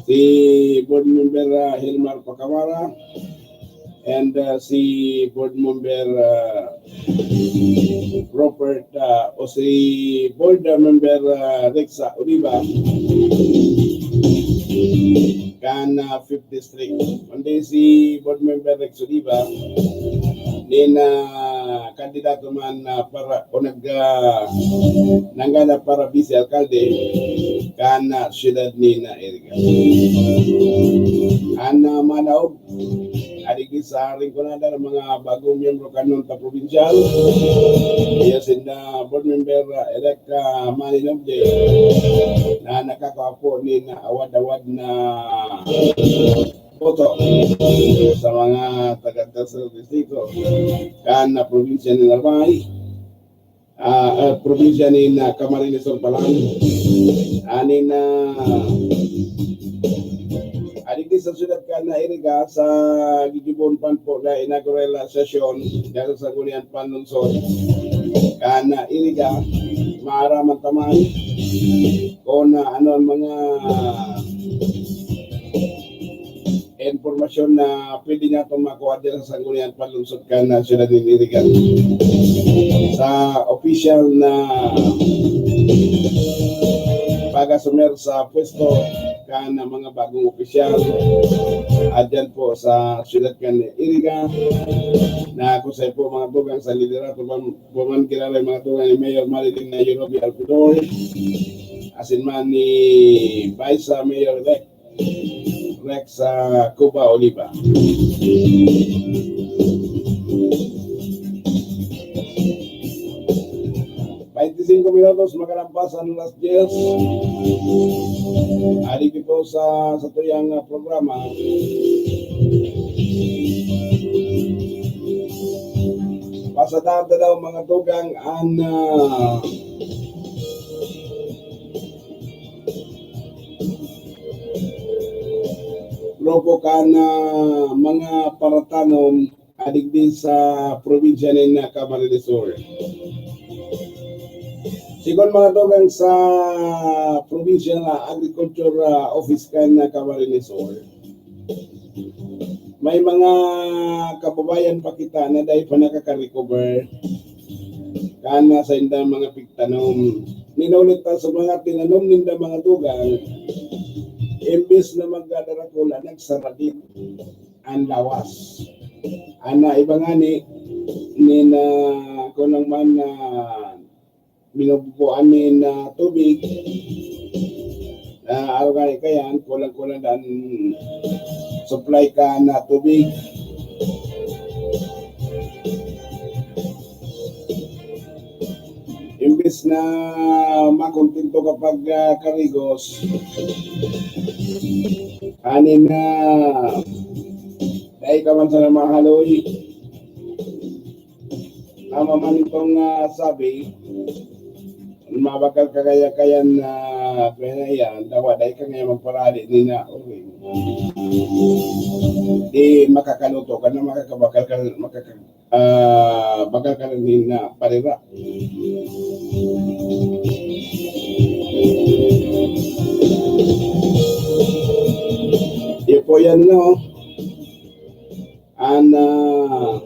si board member, ah, Hilmar Pacamara, and, ah, si board member, ah, Robert, ah, o si board member, ah, Rexa Oliva, kan, ah, fifth district. Kundi si board member Rex Oliva, nin, ah, kandidato man, ah, para, o nag, ah, nanggana para vice alkalde kan, ah, siyudad ni na Erica. An, ah, manaog, adigdi sa Rinconada ng mga bagong miyembro kanon ta probinsyal. Iya sinda board member, ah, elect, ah, Manny Noble na nakakapo ni na awad-awad na boto sa mga taga Tercer Distrito kan na probinsya ni Albay, ah, ah, probinsya ni na Camarines Sur pala. Ani na, ah, digdi sa siyudad kan na Iriga sa gigibon pan po na inaugural session dahil sa Sangguniang Panlungsod kan na Iriga, maaraman ta man kung ano ang mga impormasyon na pwede natin makuha dyan sa Sangguniang Panlungsod kan na siyudad ni Iriga. Sa opisyal na pag-asumer sa pwesto kan mga bagong opisyal, at dyan po sa siyudad kan Iriga, na kusay po mga tugang sa liderato, man, man giraray mga tugang ni Mayor Marilyn na Europe Alpidor, asin man ni Vice Mayor-elect Rex, ah, Cuba Oliva. Bainti singko minutos makalampas an alas dyes. Ari po sa satuyang, ah, programa. Pasadahan ta daw, mga tugang, an, ah, grupo kan, ah, mga paratanom, ah, digdi sa probinsya nin, ah, Camarines Sur. Sigon, mga tugang, sa provincial, ah, agriculture, ah, office kan, ah, Camarines Sur, may mga kababayan pa kita na dai pa nakaka-recover kan, ah, saindang mga pigtanom. Ninulit ta sa mga tinanom ninda, mga tugang, imbes na magdadarakula, nagsaradit an lawas. An naiba ngani, nin, ah, kulang man na binubuan nin, ah, tubig, na arog ngani kaiyan, kulang-kulang daa an supply kan tubig. Imbes na makontento ka pag, ah, karigos, ani na, dai ka man sana mahaloy. Tama man itong, ah, sabi, mabakal ka kaya, kaya na, kaya na yan, dawa, dai ka ngayon magparali ni na, okay. Di makakaluto ka na, makakabakal ka, makaka-, ah, bakal ka na ni na parira. Iyo po yan, no? An, ah,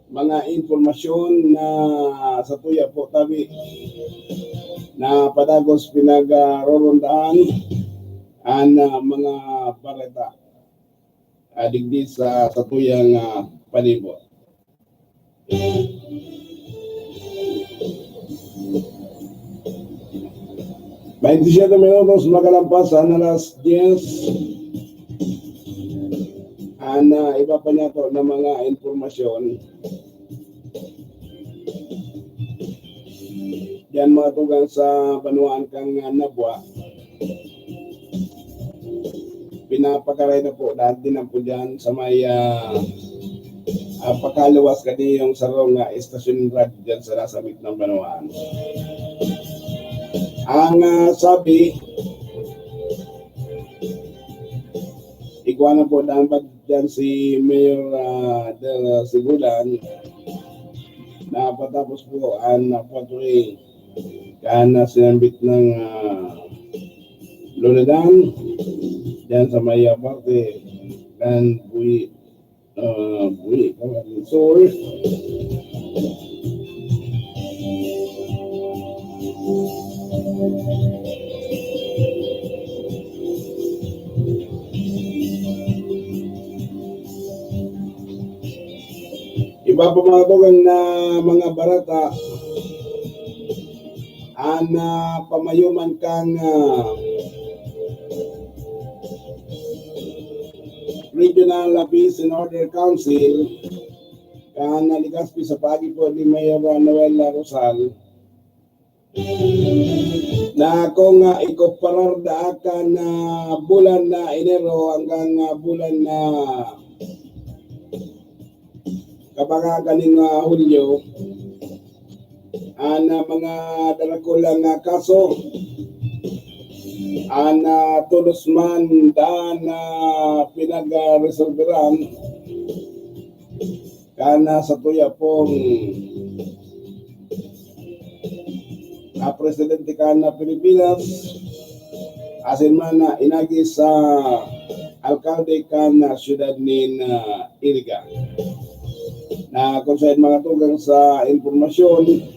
mga impormasyon na satuya po tabi na padagos pinag-, ah, rorondahan an, ah, mga bareta, ah, digdi sa satuyang, ah, palibot. Bainti siyete minutos makalampas an alas dyes. An, ah, iba pa niyato na mga impormasyon diyan, mga tugang, sa banwaan kan, ah, Nabua. Pinapakaray na po dati na po dyan sa may, ah, ah, pakaluwas kani yung sarong, ah, estasyon radyo dyan sa nasa mitnang banwaan. Ang, ah, sabi, ikuha na po dapat dyan si Mayor, ah, Del Sigulan na patapos po ang, ah, patrolling kan, ah, sinambit ng, ah, Loladan, dyan sa may, ah, parte kan Buhi, ah, Buhi, Camarines Sur. Iba pa, mga tugang, na mga bareta, an, ah, pamayoman kan, ah, Regional Peace and Order Council, kan Legazpi sa paagi po ni Mayor Noel Rosal, Na kung, ah, ikumparar daa kan, ah, bulan na Enero hanggang, ah, bulan na kabangakan nin, ah, Hulyo, an, ah, mga darakulang, ah, kaso, an, ah, todos man daa na pinagresolberan kan, ah, satuya pong ah, presidente kan, ah, Pilipinas, asin man, ah, inagi sa alkalde kan, ah, siyudad nin, ah, Iriga, na kung saen mga tugang sa impormasyon,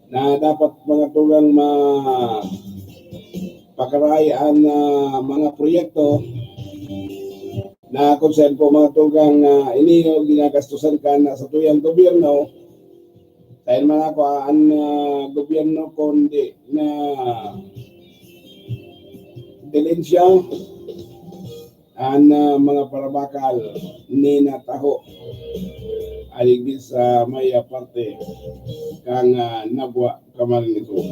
na dapat mga tugang ma-, pakaray an, ah, mga proyekto na kung saen po mga tugang, ah, ini ginagastos kan, ah, satuyang gobyerno. Dahil man ako, ah, an, ah, gobyerno kundi na delensya an, ah, mga parabakal ni nataho aligid sa may, ah, parte kan, ah, Nabua, Camarines Sur.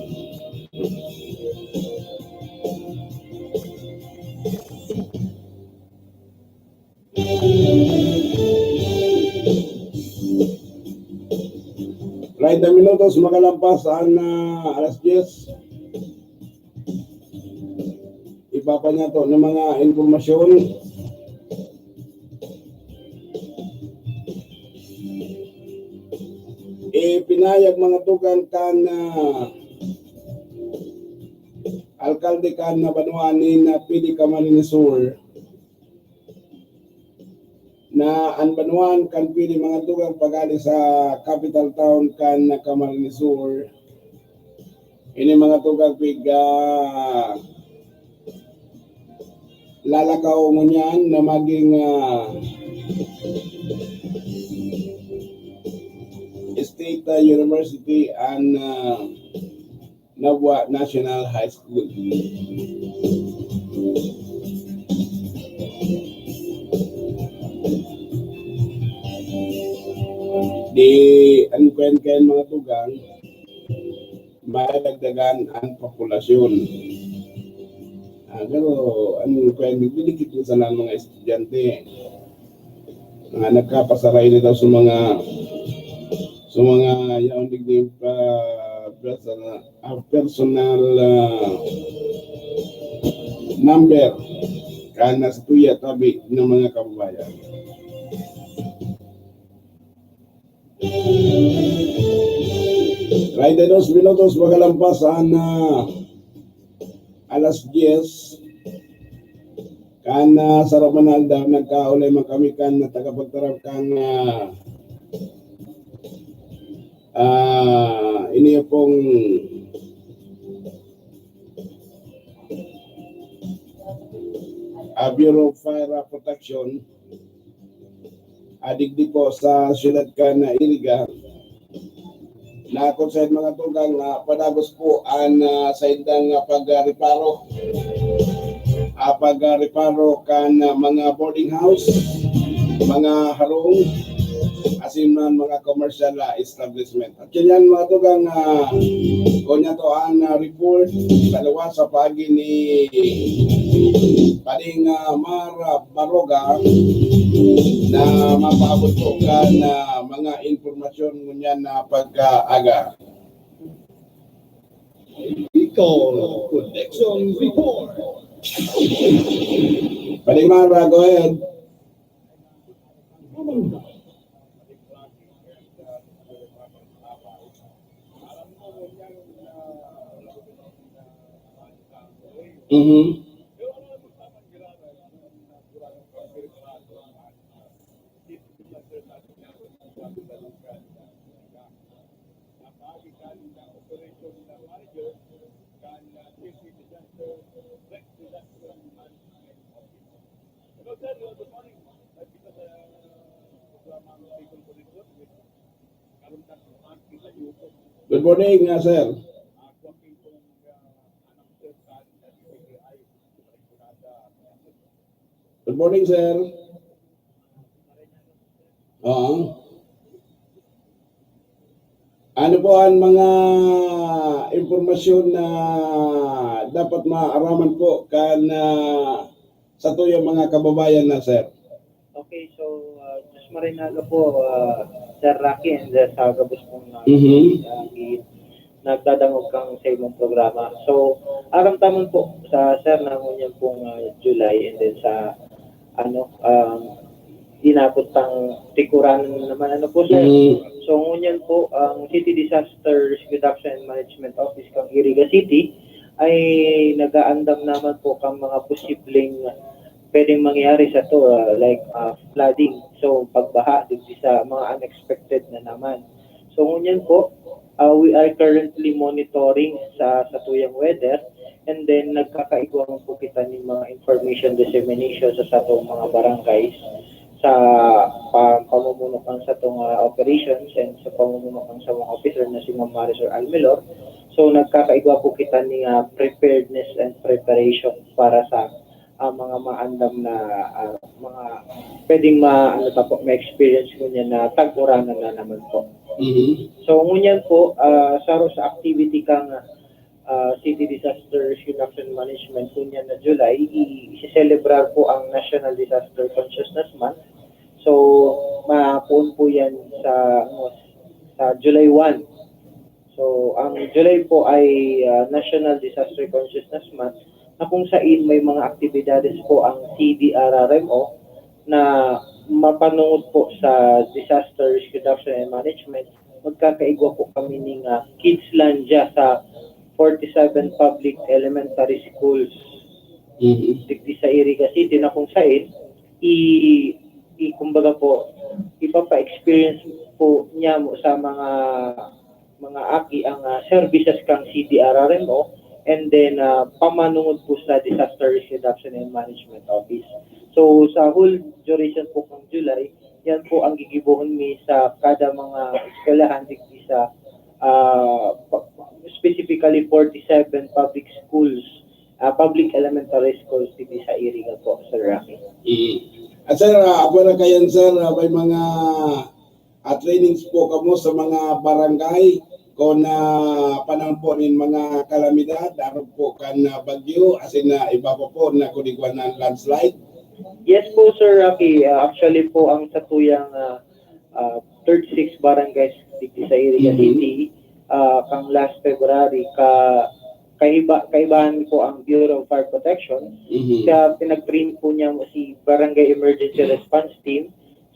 Treinta minutos makalampas an, ah, alas diyes. Ipapanyato ng mga impormasyon. Ipinahayag mga tugang kan, ah, alkalde kan banwaan nin, ah, Pili Camarines Sur na an banwaan kan Pili mga tugang pagali sa capital town kan Camarines Sur. Ini mga tugang pig, ah, lalakaw ngunyan na maging, ah, state, ah, university an, ah, Nabua National High School. Di, an kwen-kwen mga tugang, madagdagan an populasyon. Ah, pero an kwen, nagdidikit na sana an mga estudyante. Nga nagkapasara ini daw sa mga, sa mga yaon digdi pa, personal, ah, personal, ah, number kan satuya tabi ng mga kababayan. Treinta y dos minutos makalampas an, ah, alas diyes. Kan, ah, saro man na aldaw, nagkaulay man kami kan tagapagtaram kan, ah, ah, ini pong, ah, Bureau of Fire Protection. Ah, digdi po sa siyudad kan Iriga, na kung saen mga tugang, ah, padagos po an, ah, saindang, ah, pagreparo, ah, pagreparo kan, ah, mga boarding house, mga harong, asin man mga commercial, ah, establishment. At yan, mga tugang, ah, kung yato an, ah, report sa luwas sa paagi ni Pading, ah, Mar, ah, Baroga na mapaabot po kan, ah, mga impormasyon ngunyan na pagkaaga. Bicol Connection Report. Pading Mar, ah, go ahead. Mhm. Good morning, ah, sir. Morning, sir. Oo. Ano po ang mga impormasyon na dapat maaraman po kan, ah, satuyang mga kababayan na, sir? Okay, so uh, Diyos Marinaga po, uh, Sir Rocky, and uh, sa gabos pong uh, Mhm. uh, gi- nagdadangog kang sa imong programa. So, aram tamon po sa Sir na ngunyan pong uh, July, and then sa ano, um, inabot pang tikuran naman, ano po, sir? Mm. So, ngunyan po, ang City Disaster Risk Reduction and Management Office kang Iriga City ay nag-aandam naman po kang mga posibleng pwedeng mangyari sa to, ah, like ah, flooding. So, pagbaha, digdi sa mga unexpected na naman. So, ngunyan po, ah, we are currently monitoring sa satuyang weather, and then nagkakaigwa man po kita nin mga information dissemination sa satong mga barangays sa pa, pamumuno kan satong ah, operations and sa pamumuno kan sa mga officer na si Ma'am Marisol Almelor. So, nagkakaigwa po kita ni ah, preparedness and preparation para sa ah, mga maandam na ah, mga pwedeng ma, ano ta po, ma-experience ngunyan na tag-uranan na naman po. Mhm. So, ngunyan po, ah, saro sa activity kang ah, City Disaster Risk Reduction Management, ngunyan na July, i-, isi-celebrar po ang National Disaster Consciousness Month. So, mapuon po yan sa, ano, sa July one. So, ang July po ay ah, National Disaster Consciousness Month, na kung sain may mga aktibidades po ang C D R R M O na mapanungod po sa Disaster Risk Reduction and Management. Magkakaigwa po kami ning ah, Kidslandia sa forty-seven public elementary schools Mhm. digdi sa Iriga City, na kung sain i, i kumbaga po, ipapa-experience po niya mo sa mga mga aki ang ah, services kang C D R R M O, and then ah, pamanungod po sa Disaster Risk Reduction and Management Office. So, sa whole duration po kang July, yan po ang gigibohon mi sa kada mga eskwelahan digdi sa ah, pa- specifically forty-seven public schools, ah, public elementary schools digdi sa Iriga po, Sir Rocky. Mm. At sir, ah, agwara kayan, sir, ah, may mga ah, trainings po kamo sa mga barangay kung ah, panahon po nin mga kalamidad, arog po kan ah, bagyo, asin na iba pa po na kudigwanan, landslide. Yes po, Sir Rocky. Ah, actually po, ang satuyang ah, ah, thirty-six barangays digdi sa Iriga Mhm. City, ah, kang last February, ka kaiba kaibahan po ang Bureau of Fire Protection. Mhm. Kaya pinag-train po niya mo si Barangay Emergency Response Team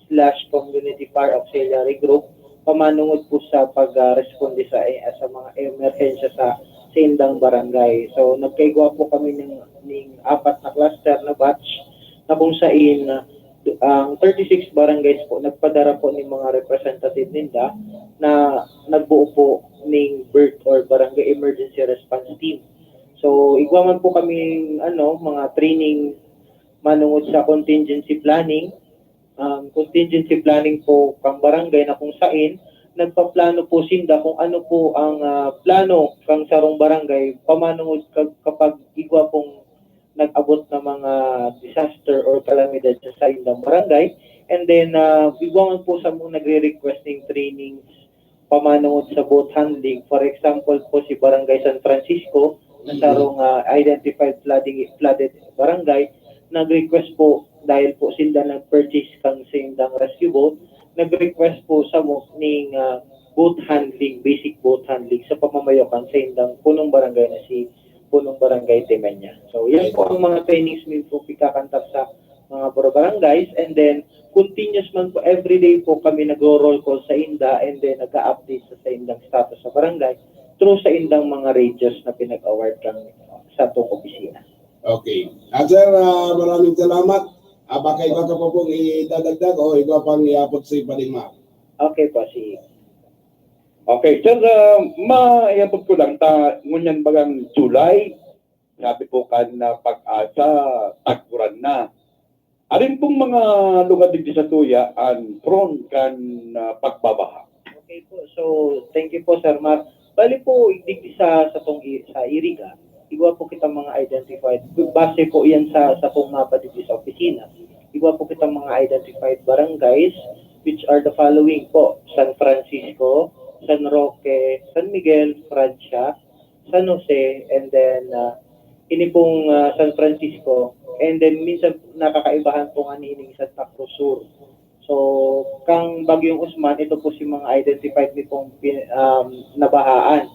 / Community Fire Auxiliary Group pamanungod po sa pag-responde sa, eh, sa mga emerhensya sa, sa indang barangay. So, nagkaigwa po kami ning, ning apat na cluster na batch na kung sain, ah, ang thirty-six barangays po nagpadara po ning mga representative ninda na nagbuo po ning BERT or Barangay Emergency Response Team. So, igwa man po kaming, ano, mga training manungod sa contingency planning. Ang contingency planning po kang barangay na kung sain nagpaplano po sinda kung ano po ang ah, plano kang sarong barangay pamanungod kag, kapag igwa pong nag-abot na mga disaster or kalamidad sa saindang barangay. And then, ah, igwa man po sa mga nagre-request ning trainings pamanungod sa boat handling. For example po, si Barangay San Francisco, na Mhm. sarong ah, identified flooding, flooded barangay, nag-request po dahil po sinda nag-purchase kang saindang rescue boat, nag-request po samo ning ah, boat handling, basic boat handling sa pamamayo kan saindang punong barangay na si Punong Barangay Temenia. So, yan po ang mga trainings mi po pikakandak sa mga barangays, and then continuous man po, everyday po kami nagro-roll call sainda, and then nag-a-update sa saindang status sa barangay through saindang mga radios na pinag-award kang satong opisina. Okay. Ah, sir, ah, maraming salamat. Ah, baka iba ka pa pong idadagdag o iba pang iapot si Pading Mar? Okay po, si Okay, sir, ah, maiabot ko lang, ta, ngunyan bagang July, sabi po kan ah, Pag-asa, tag-uran na. Arin pong mga lugar digdi sa tuya an prone kan ah, pagbabaha? Okay po. So, thank you po, Sir Mar. Bali po, digdi sa, sa tong i- sa Iriga, igwa po kita mga identified. Base po yan sa, sa pong mapa digdi sa opisina. Igwa po kitang mga identified barangays, which are the following po: San Francisco, San Roque, San Miguel, Francia, San Jose, and then, ah, ini pong, ah, San Francisco, and then minsan nakakaibahan po nga nining Santa Cruz Sur. So, kang Bagyong Osman, ito po si mga identified mi pong pin-, um, nabahaan.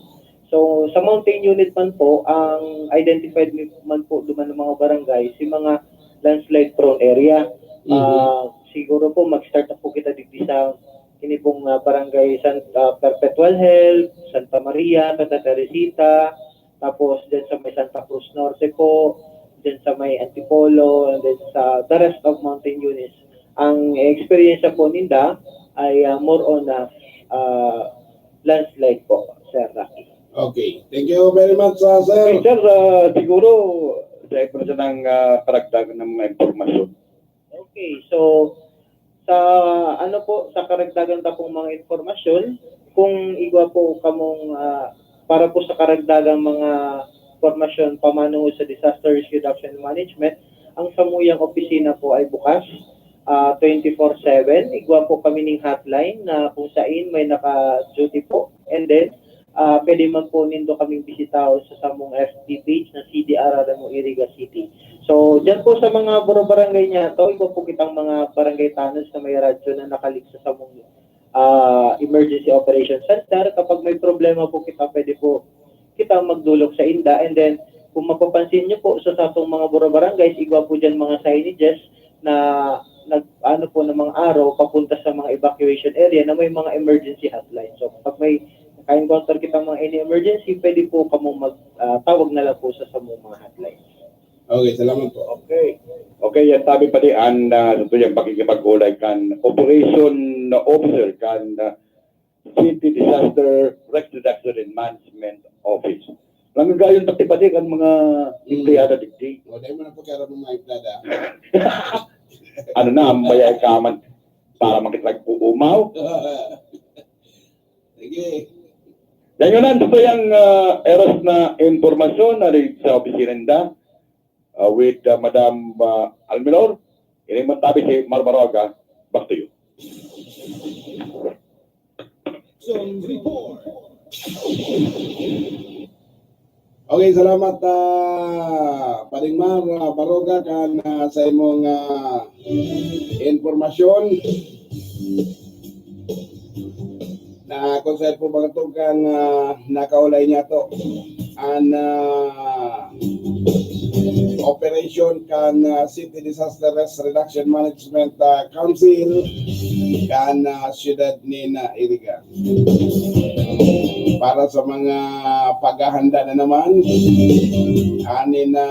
So, sa mountain unit man po, ang identified mi man po duman ng mga barangay, si mga landslide prone area. Mhm. Ah, siguro po, mag-start na po kita digdi sa ini pong, ah, barangay San-, ah, Perpetual Help, Santa Maria, Santa Teresita, tapos dyan sa may Santa Cruz Norte po, dyan sa may Antipolo, and then sa the rest of mountain units. Ang experience po ninda ay, ah, more on, ah, ah, landslide po, Sir Rocky. Okay. Thank you very much, ah, sir. Okay, sir, ah, siguro, sa ipon siya ng, ah, karagdagan ng mga impormasyon. Okay, so, sa, ano po, sa karagdagan ta pong mga impormasyon, kung igwa po kamong, ah, para po sa karagdagang mga impormasyon pamanungod sa Disaster Risk Reduction Management, ang samuyang opisina po ay bukas, ah, twenty-four seven. Igwa po kami ning hotline na kung sain may naka-duty po. And then, ah, pwede man po nindo kaming bisitaon sa samong F B page na C D R Remo Iriga City. So, dyan po sa mga buro-barangay niya to, iba po kitang mga barangay tanod na may radyo na nakalig sa samong, ah, Emergency Operation Center. Kapag may problema po kita, pwede po kita magdulog sa inda. And then, kung mapapansin nyo po sa satong mga buro-barangays, igwa po dyan mga signages na nag, ano po, ng mga araw papunta sa mga evacuation area na may mga emergency hotline. So, pag may ka-encounter kita mga any emergency, pwede po kamo mag, ah, tawag na lang po sa samong mga hotline. Okay, salamat po. Okay. Okay, yan sabi pa di an, ah, sa tuyang pakikipag-ulay kan operation officer kan, ah, City Disaster Risk Reduction and Management Office. Lang gayon pati pa di kan mga empleyado digdi. O, dahil mo na pagkaroon ng mga empleyado. Ano na, ang bayay ka man para makitag-uumaw. Sige. Yan yun ang tuyang, ah, eros na impormasyon na rin sa opisina ninda, ah, with, ah, Madam, ah, Almilor. Ini man tabi si Mar Baroga. Back to you. Action report. Okay, salamat, ah, Paring Mar, ah, Baroga, kan, ah, sa imong, ah, impormasyon. Na kung saan po mga tugang, ah, nakaulay niya to. An, ah, operation kan, ah, City Disaster Risk Reduction Management, ah, Council kan, ah, siyudad ni na Iriga. Para sa mga paghahanda na naman, anin na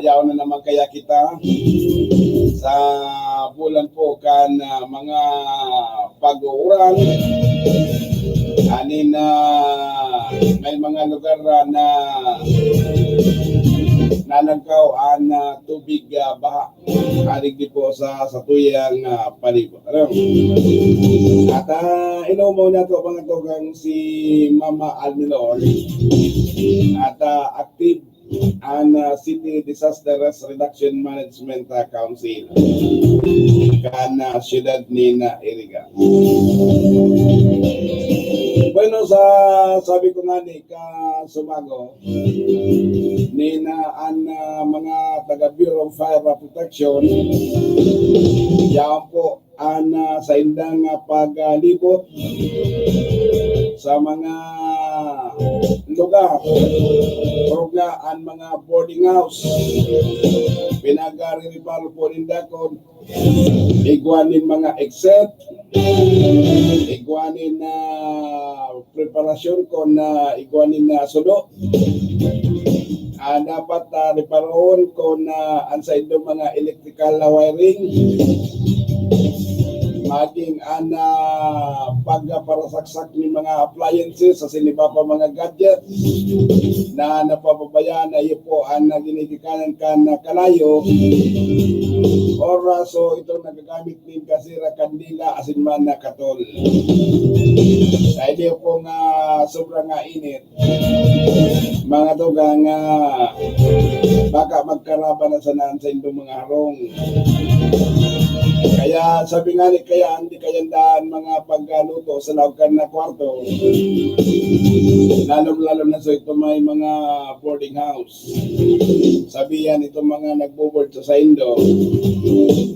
yaon na naman kaya kita sa bulan po kan, ah, mga pag-uuran. Anin na may mga lugar, ah, na nalangkaw an, ah, tubig, ah, baha. Arig di po sa, sa tuyang, ah, palibot. Ano? At, ah, inuumaw niya to, mga tugang, si Mama Alminor. At, ah, active an, ah, City Disaster Risk Reduction Management, ah, Council kan, ah, siyudad ni na Iriga. Bueno, sa sabi ko nga ni ka Sumago, ni na an, ah, mga taga Bureau of Fire Protection, yaon po an, ah, saindang, ah, paglibot sa mga lugar. Orog na an mga boarding house. Pinag-re-reparo po ninda kung igwa nin mga exit, igwa nin, ah, preparasyon kung, ah, igwa nin, ah, sudo. Ah, dapat, ah, reparohon kung, ah, an saindong mga electrical wiring, maging an, ah, pagparasaksak nin mga appliances sa siniba pa mga gadget na napapabayaan na iyo po an, ah, ginigikanan kan, ah, kalayo. Or, ah, so itong nagagamit nin gasera, kandila, asin man na katol. Dahil iyo pong, ah, sobra nga init, mga tugang, ah, baka magkaraban na sana an saindong mga harong. Kaya sabi nga ni, kaya an di kayan daan mga pagluto sa laog kan na kwarto, lalong-lalo na sa ito may mga boarding house. Sabihan itong mga nagbo-board sa saindo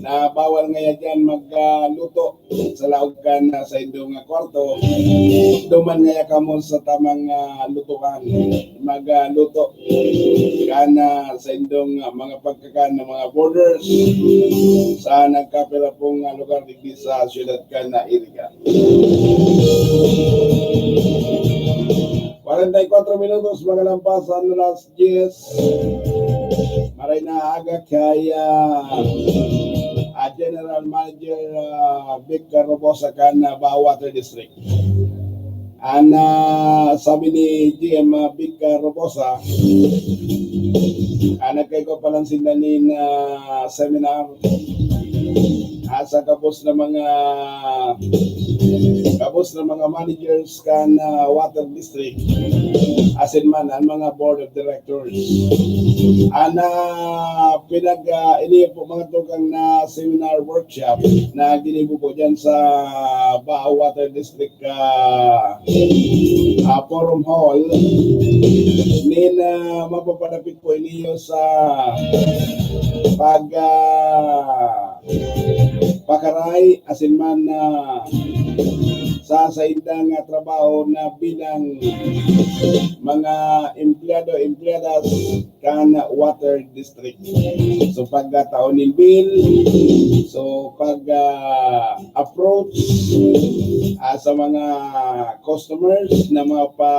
na bawal ngaya diyan magluto sa laog kan, ah, saindo nga kwarto. Duman ngaya kamo sa tamang, ah, lutuan. Magluto kan, ah, saindong, ah, mga pagkakan ng mga boarders sa nagkapira pong, ah, lugar digdi sa siyudad kan, ah, Iriga. Kwarenta y kwatro minutos, mga lampas, ang alas diyes. Maray na aga kay, ah, ah, General Manager, ah, Vic Robosa kan, ah, Bao Water District. An, ah, sabi ni G M, ah, Vic Robosa, ah, nagkaigwa pa lang sila nin, ah, seminar, ah, sa gabos na mga, gabos na mga managers kan, ah, water district, asin man an mga board of directors. An, ah, pinag, ah, ini po mga tugang na seminar workshop na ginibo po dyan sa Bao Water District, ah, ah, Forum Hall. Nin, ah, mapapadapit po iniyo sa pag, ah, pakaray asin man, ah, sa saindang, ah, trabaho na bilang mga empleyado, empleyadas kan water district. So, pagkatao nin bill, so, pag, ah, approach, ah, sa mga customers na mga pa,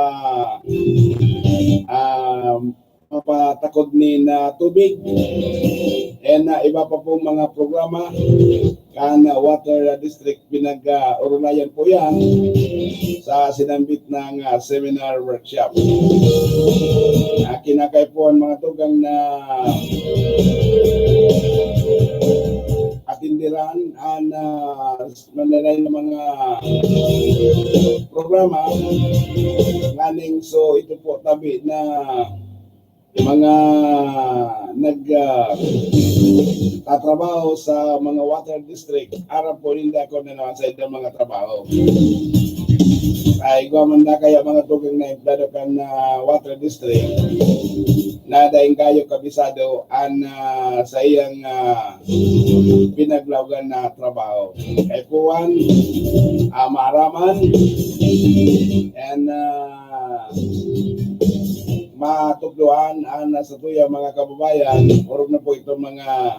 ah, mapatakod nin, ah, tubig. And, ah, iba pa pong mga programa kan, ah, Water District, pinag-, ah, orulayan po yan sa sinambit ng, ah, seminar workshop. Ah, kinakaipuhan mga tugang na atindiran ang, ah, mananay na mga programa nganing so ito po tabi na mga nag, ah, tatrabaho sa mga water district, aram po ninda kung ano ang saindang mga trabaho. Ay, igwa man na kaya mga tugang na empleyado kan, ah, water district na daing kayo kabisado an, ah, sa iyang, ah, pinaglaogan na trabaho. Kaipuhan, ah, maaraman, and, ah, matukdoan an satuya mga kababayan, orog na po itong mga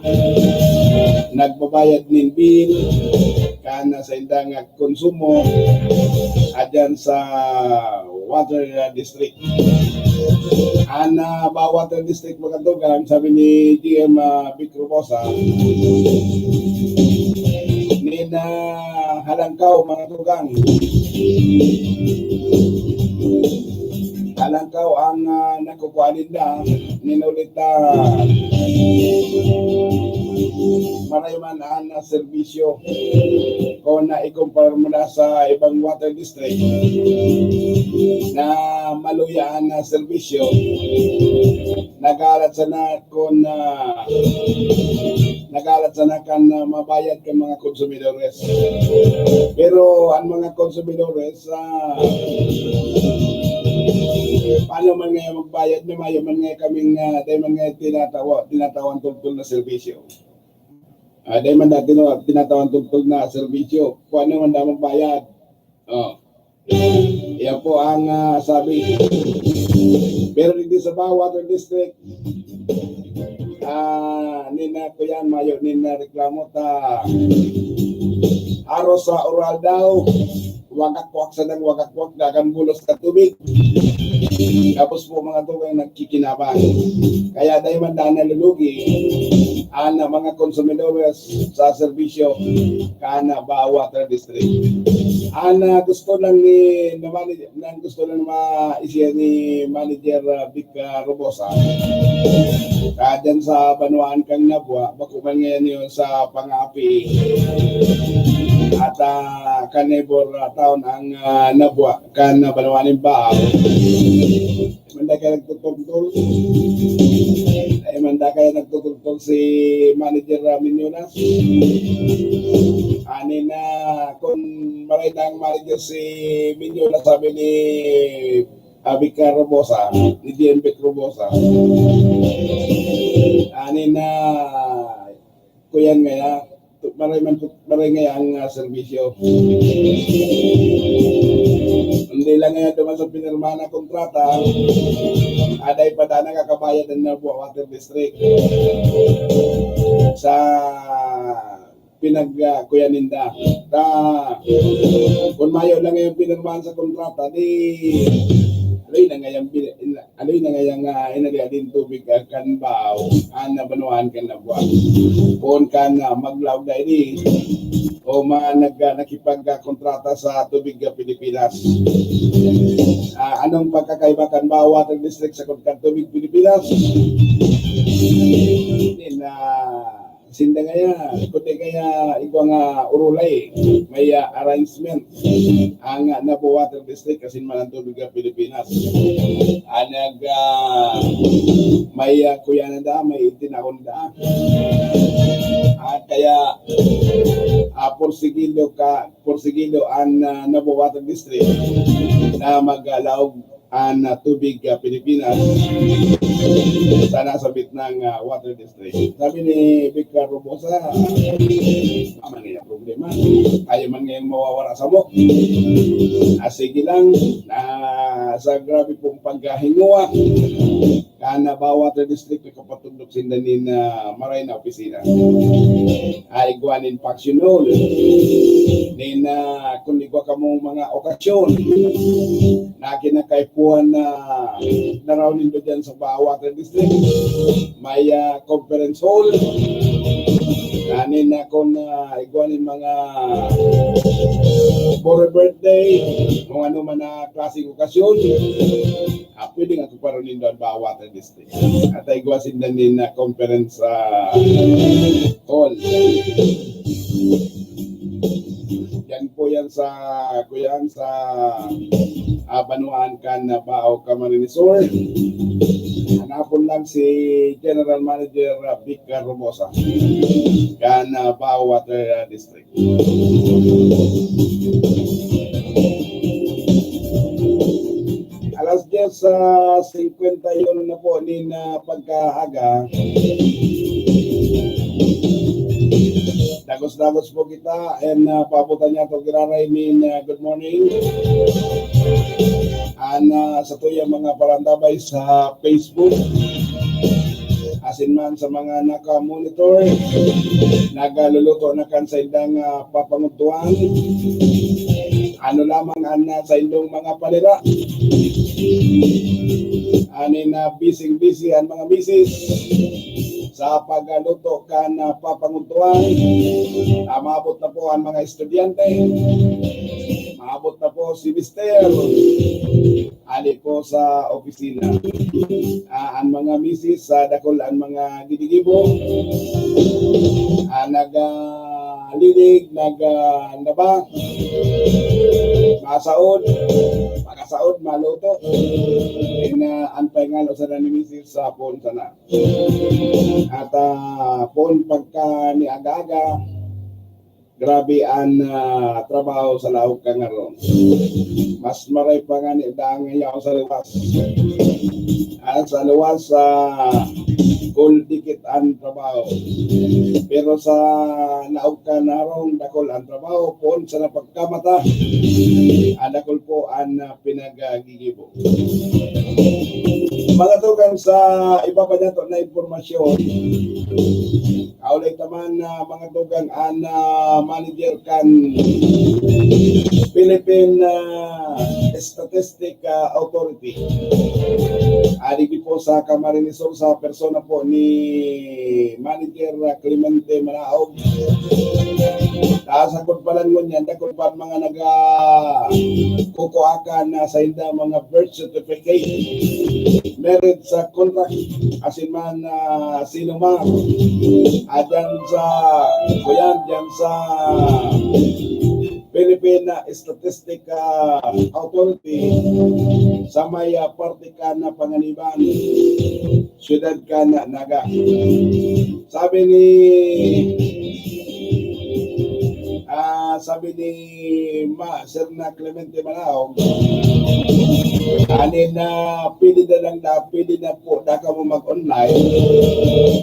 nagbabayad nin bill kan saindang konsumo adyan sa water district. An, ah, Bao Water District, mga tugang, sabi ni G M, ah, Vic Robosa, nin, ah, halangkaw, mga tugang. Halangkaw ang, ah, nakukuha ninda, nin ulit na maray man an, ah, serbisyo. Kung naikumpara mo na sa ibang water district na maluya an, ah, serbisyo, nagalat sana kun, ah, nagalat sana kan, ah, mabayad kan mga konsumidores. Pero an mga konsumidores, ah, paano man ngaya magbayad na mayo man ngaya kaming, ah, dai man ngaya tinatawa, tinatawan tugtol na serbisyo. Ah, dai man dati no, tinatawan tugtol na serbisyo. Kung ano man daw magbayad. Oh. Yan po ang, ah, sabi. Pero digdi sa Bao Water District, ah, nina ko yan, mayo nina reklamo ta. Aros sa oral daw, wagakwak sa nang wagakwak, dagan bulos ka tubig. Tapos po mga tugang nagkikinabang. Kaya dahil man daan nalulugi, ang mga konsumidores sa serbisyo, kan Bao Water District. Ang, ah, gusto lang ni, naman, nang gusto lang ma-, isiya ni Manager, ah, Vic, ah, Robosa. Kaya dyan sa banwaan kang Nabua, bako man ngayon yun sa Pangapi. At, ah, kanibor, ah, taon ang, ah, Nabua, kan, ah, banwaan ng Bao. Manda ka nagtutugtog. Ay, Manda kaya nagtutultol si Manager, ah, Minyunas. Ani na, kung maray na ang manager si Minyunas, sabi ni, ah, Vic Robosa, ni G M Vic Robosa. Ani na, kuyan ngaya, maray man, maray ngaya ang, ah, serbisyo. Hindi lang ngaya duman sa pinirmahan na kontrata, aday pa daan nakakabayad ang Nabua Water District sa pinag, ah, kuya ninda. Ta, kung mayo lang yung pinirmahan sa kontrata, di, aloy na ngayang, aloy na ngayang, ah, inali din tubig, ah, kan Bao, an, ah, banwaan kan Nabua. Kung kan, ah, maglaog na ini, o mga nag, ah, nakipag, ah, kontrata sa Tubig, ah, Pilipinas. Ah, anong pagkakaiba kan Bao Water District sa kan Tubig Pilipinas? Din, ah, sinda ngaya, kundi kaya igwa nga urulay, may, ah, arrangement ang, ah, Nabua Water District asin man ang Tubig, ah, Pilipinas. Anag, ah, may, ah, kuya na da, may itinahon da. At kaya, ah, porsigido ka, porsigido an, ah, Nabua Water District na maglaog an, ah, Tubig, ah, Pilipinas sa nasabit ng, ah, Water District. Sabi ni Vic Robosa, "Tama na yung problema. Ayaw man ngayong mawawara sa mo. Ah, sige lang, na sa grabe pong pagkahinguha, kan Bao Water District, nakapatugdok sinda nin, ah, maray na opisina. Ay, igwa nin faction hall. Nin, ah, kung igwa kamong mga okasyon na kinakaipuhan na daraw nindo dyan sa Bao Water District, may, ah, conference hall. Kanin na kung, ah, igwa nin mga for birthday, kung ano man na klaseng okasyon, ah, pwede nga kumparon nindo an Bao Water District. At igwa sinda nin, ah, conference, ah, hall. Yan po yan sa, kuyan, sa, ah, banwaan kan, ah, Bao, Camarines Sur. Hanapon lang si General Manager, ah, Vic Robosa kan, ah, Bao Water, ah, District. Alas diyes, ah, singkwenta y uno na po nin, ah, pagkaaga. Dagos-dagos po kita, and, ah, paabotan niya to giraray nin, ah, good morning. An, ah, sa tuyang mga parantabay sa Facebook, asin man sa mga naka-monitor, nagluluto na kan saindang, ah, papangudtuan. Ano lamang an, ah, saindong mga panira? Ani na, busy-busy an mga misis sa pagluto kan, ah, papangudtuan. Ah, maabot na po an mga estudyante. Maabot na po si mister. Ani po sa opisina. Ah, an mga misis, ah, dakul an mga gigigibo. Ah, nag, ah, lilig, nag, ah, laba. Masaod, makasaod, maluto. Kaya na an paingalo sana ni misis sa phone sana. At, ah, phone pagka ni aga-aga, grabe an, ah, trabaho sa laog kan harong. Mas maray pa ngani dang yaon sa luwas. Ah, sa luwas, ah, kul dikit an trabaho. Pero sa laog kan harong, dakul an trabaho. Poon sa napagkamata, ah, dakul po an, ah, pinag, ah, gigibo. Mga tugang, sa iba pa nato na impormasyon, kaulay ta man, ah, mga tugang, an, ah, manager kan Philippine, ah, Statistic, ah, Authority. Adi po sa Camarines Sur, sa persona po ni Manager, ah, Clemente Manaog. Ta sagkod pa lang ngunyan, dakul pa an mga naga-, kukua kan, ah, sainda mga birth certificate, marriage, ah, contract, asin man, ah, sinuman. Ah, dyan sa, kuyan, dyan sa Philippine Statistic, ah, Authority sa may, ah, parte kan Panganiban, siyudad kan Naga. Sabi ni, ah, sabi ni Ma, Sir na Clemente Manaog, anin na pwede na lang na, pwede na po na kamo mag-online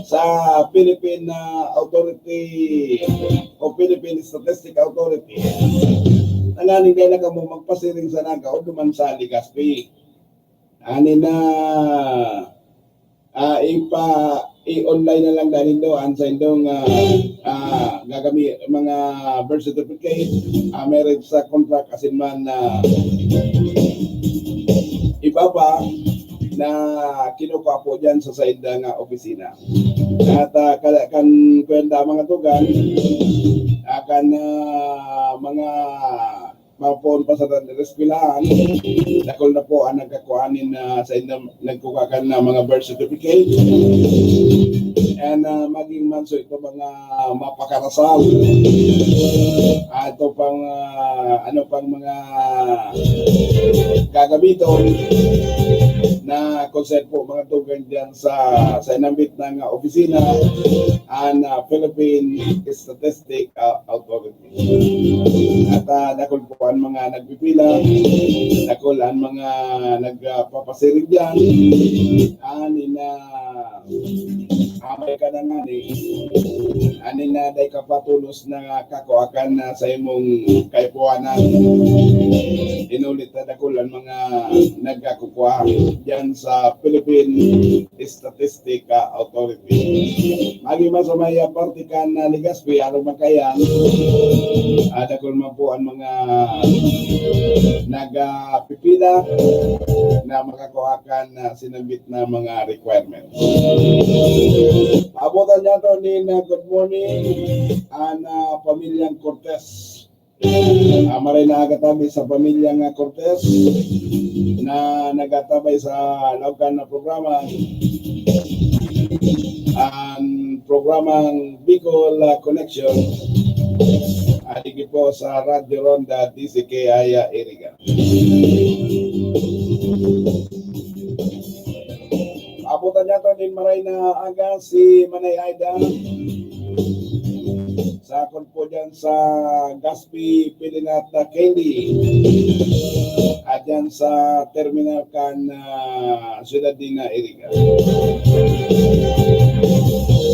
sa Philippine, ah, Authority o Philippine Statistic Authority. Tanganing dai na kamo magpasiring sa Naga o duman sa Legazpi. Anin na, ah, ipa-, i-online na lang dahil do, ang sa indong, ah, ah, gagami-, mga birth certificate, ah, marriage sa contract, asin man, ah, iba pa na kinukuha po dyan sa saida nga opisina. At, ah, ka-, kan kwenta mga tugang, ah, kan, ah, mga maupon pa sa eskwelahan, dakul na po ang nagkakuha nin, ah, sa inyo, nagkukuha kan, ah, mga birth certificate. And, ah, maging manso ito mga mapakarasal. Ah, ito pang, ah, ano pang mga gagamiton na konsep po mga tugang dyan sa, sa inambit ng, ah, opisina, ang, ah, Philippine Statistic, ah, Authority. At, ah, dakul po an mga nagpipila, dakul an mga nagpapasiring diyan. Anin na, ah, amay ka na ngani, anin na dai ka pa tolos na kakuakan na sa imong kaipuhanan. Inulit na dakul an mga nagkakukua diyan sa Philippine Statistic, ah, Authority. Magin man sa may, ah, parte kan, ah, Legazpi, arog man kaiyan, ah, dakul man po ang mga nagpipila na makakuha kan, ah, sinambit na mga requirements. Abutan niya to ni na good morning, an, ah, pamilyang Cortez. Ah, maray na aga tabi sa pamilya nga Cortez na nagatabay sa laog kan na programa, ang programang Bicol, ah, Connection. Ah, digi po sa Radyo Ronda, D C K I, ah, Iriga. Abutan niya to nin maray na aga si Manay Aida. Sa akon po dyan sa Gaspi, Pilinata, Candy. At dyan sa terminal kan, ah, Ciudad de Iriga.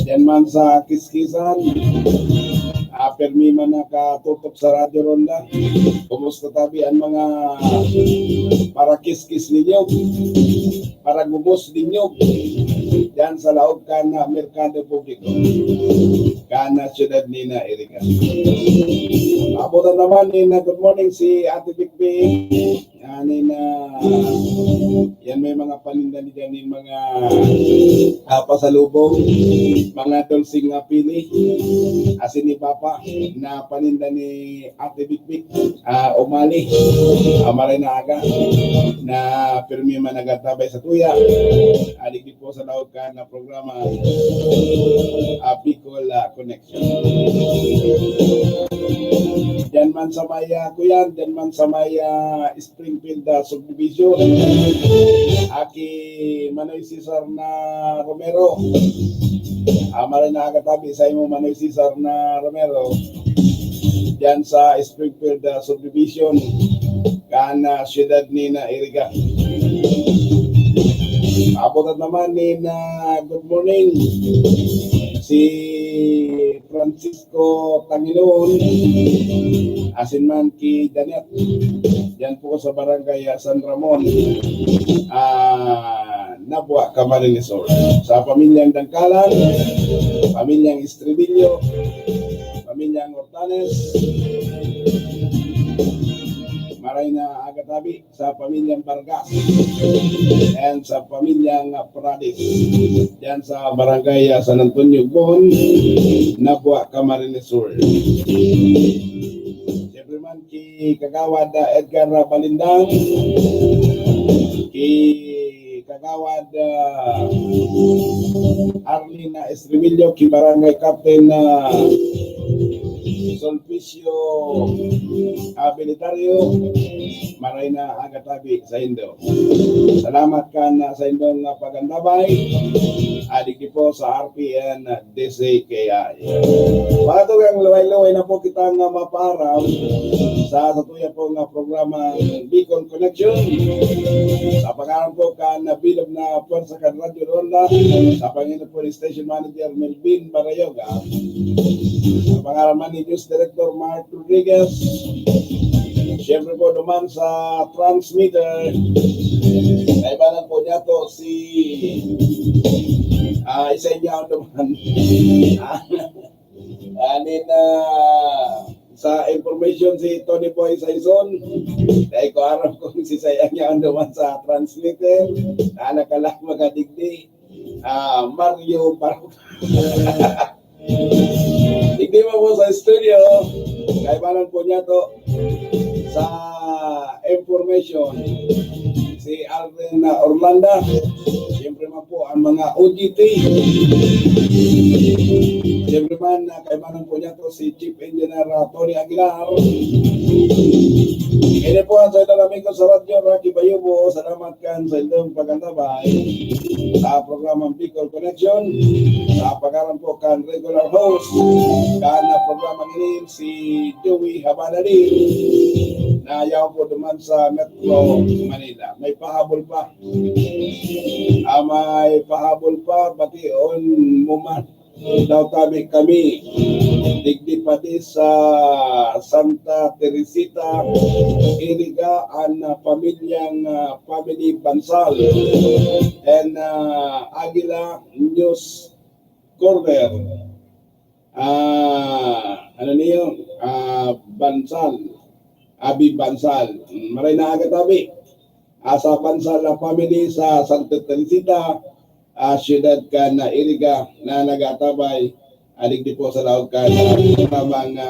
Yan man sa Kiskisan, ah, permi man nakatutok sa Radyo Ronda. Kumusta tabi ang mga parakiskis ninyo? Paragubos ninyo? Yan sa laog kan, ah, Merkado Publiko. Kan, ah, Ciudad de Iriga. Abutan naman ni na good morning si Ate Bikbik. Yan, na, yan may mga paninda ni dyan, yung mga, ah, pasalubong, mga dulceng, ah, pili, asin ni Papa, na paninda ni Ate Bikbik, ah, Umali, ah, maray na aga, na pirmi man nagatabay sa tuya, adik po sa laog kan na programa, ah, Bicol, ah, Connection. Diyan man sa may, ah, kuyan, diyan man sa may, ah, Springfield, ah, Subdivision. Aki Manoy Cesar na Romero. Ah, maray na aga tabi sa imo, Manoy Cesar na Romero. Diyan sa Springfield, ah, Subdivision. Kan, ah, siyudad ni na Iriga. Abutan naman ni na good morning si Francisco Tangilon, asin man ki Janet. Diyan po sa Barangay, ah, San Ramon, ah, Nabua, Camarines Sur. Sa pamilyang Dangkalan, pamilyang Estribillo, pamilyang Hortanes, maray na aga tabi sa pamilyang Vargas and sa pamilyang Prades. Diyan sa Barangay, ah, San Antonio, Bon, Nabua, Camarines Sur. Siyempre man, ki Kagawad, ah, Edgar, ah, Balindang, ki Kagawad, ah, Arlene, ah, Estremillo, ki Barangay Captain, ah, Sulpicio Abilitario, maray na aga tabi saindo. Salamat kan saindong pag-antabay. Adik di po sa R P N D C K I. Mga tugang, luway-luway na po kita nga maparam sa satuya po nga programa Bicol Connection. Sa pangaran po kan bilog na pwersa kan Radyo Ronda, sa pangaran po ni Station Manager Melvin Barayoga, sa pangaran man ni News Director Mark Rodriguez, siyempre po duman sa transmitter, kaibanan po niya to si, ah, isa niya duman. Ah, anin na sa information si Tony Boy Saison. Dai ko aram kung si Sayang niya duman sa transmitter. Na nakalang mga digdi. Ah, Mario Bar-, Hindi mo po sa studio, kaibanan po niya to sa information. Si Alvin, ah, Orlando, siyempre man po ang mga O G T. Siyempre man, ah, kaibanan po niya to si Chief Engineer, ah, Tony Aguilar. Ini po ang sa itong amigo sa Radyo Rocky Bayubo. Salamat kan sa inyong pag-antabay sa programang Bicol Connection. Sa pangaran po kan regular host kan programang ini, si Joey Habanali, na yaon po duman sa Metro Manila. May pahabol pa. Ah, may pahabol pa, bation mo man. Daw kami, kami, digdi pati sa Santa Teresita, Iriga, an, ah, pamilyang, ah, family Bansal, and, ah, Aguila News Corner. Ah, ano niyo? Ah, Bansal. Abi Bansal. Maray na aga tabi. Ah, sa Bansal na family sa Santa Teresita, ah, siyudad kan, ah, Iriga na nag-atabay, adik di po sa laog kan, ah, mga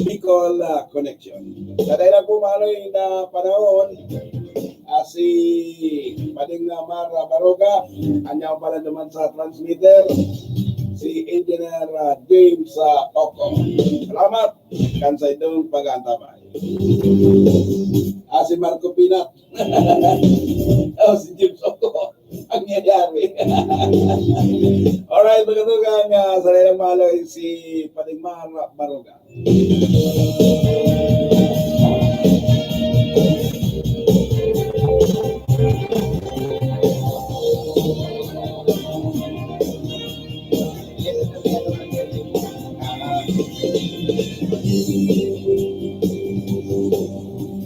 Bicol, ah, Connection. Sa dahil lang po maaloy na panahon, ah, si Pading, ah, Mar, ah, Baroga, anyaw pala naman sa transmitter, si Engineer, ah, James, ah, Oco. Salamat kan sa inyong pag-antabay. Ah, si Marco Pinat. Oh, si James Oco. Ang nangyayari. Alright, mga tugang, ah, sa dahil lang maaloy si Pading Mar, ah, Baroga.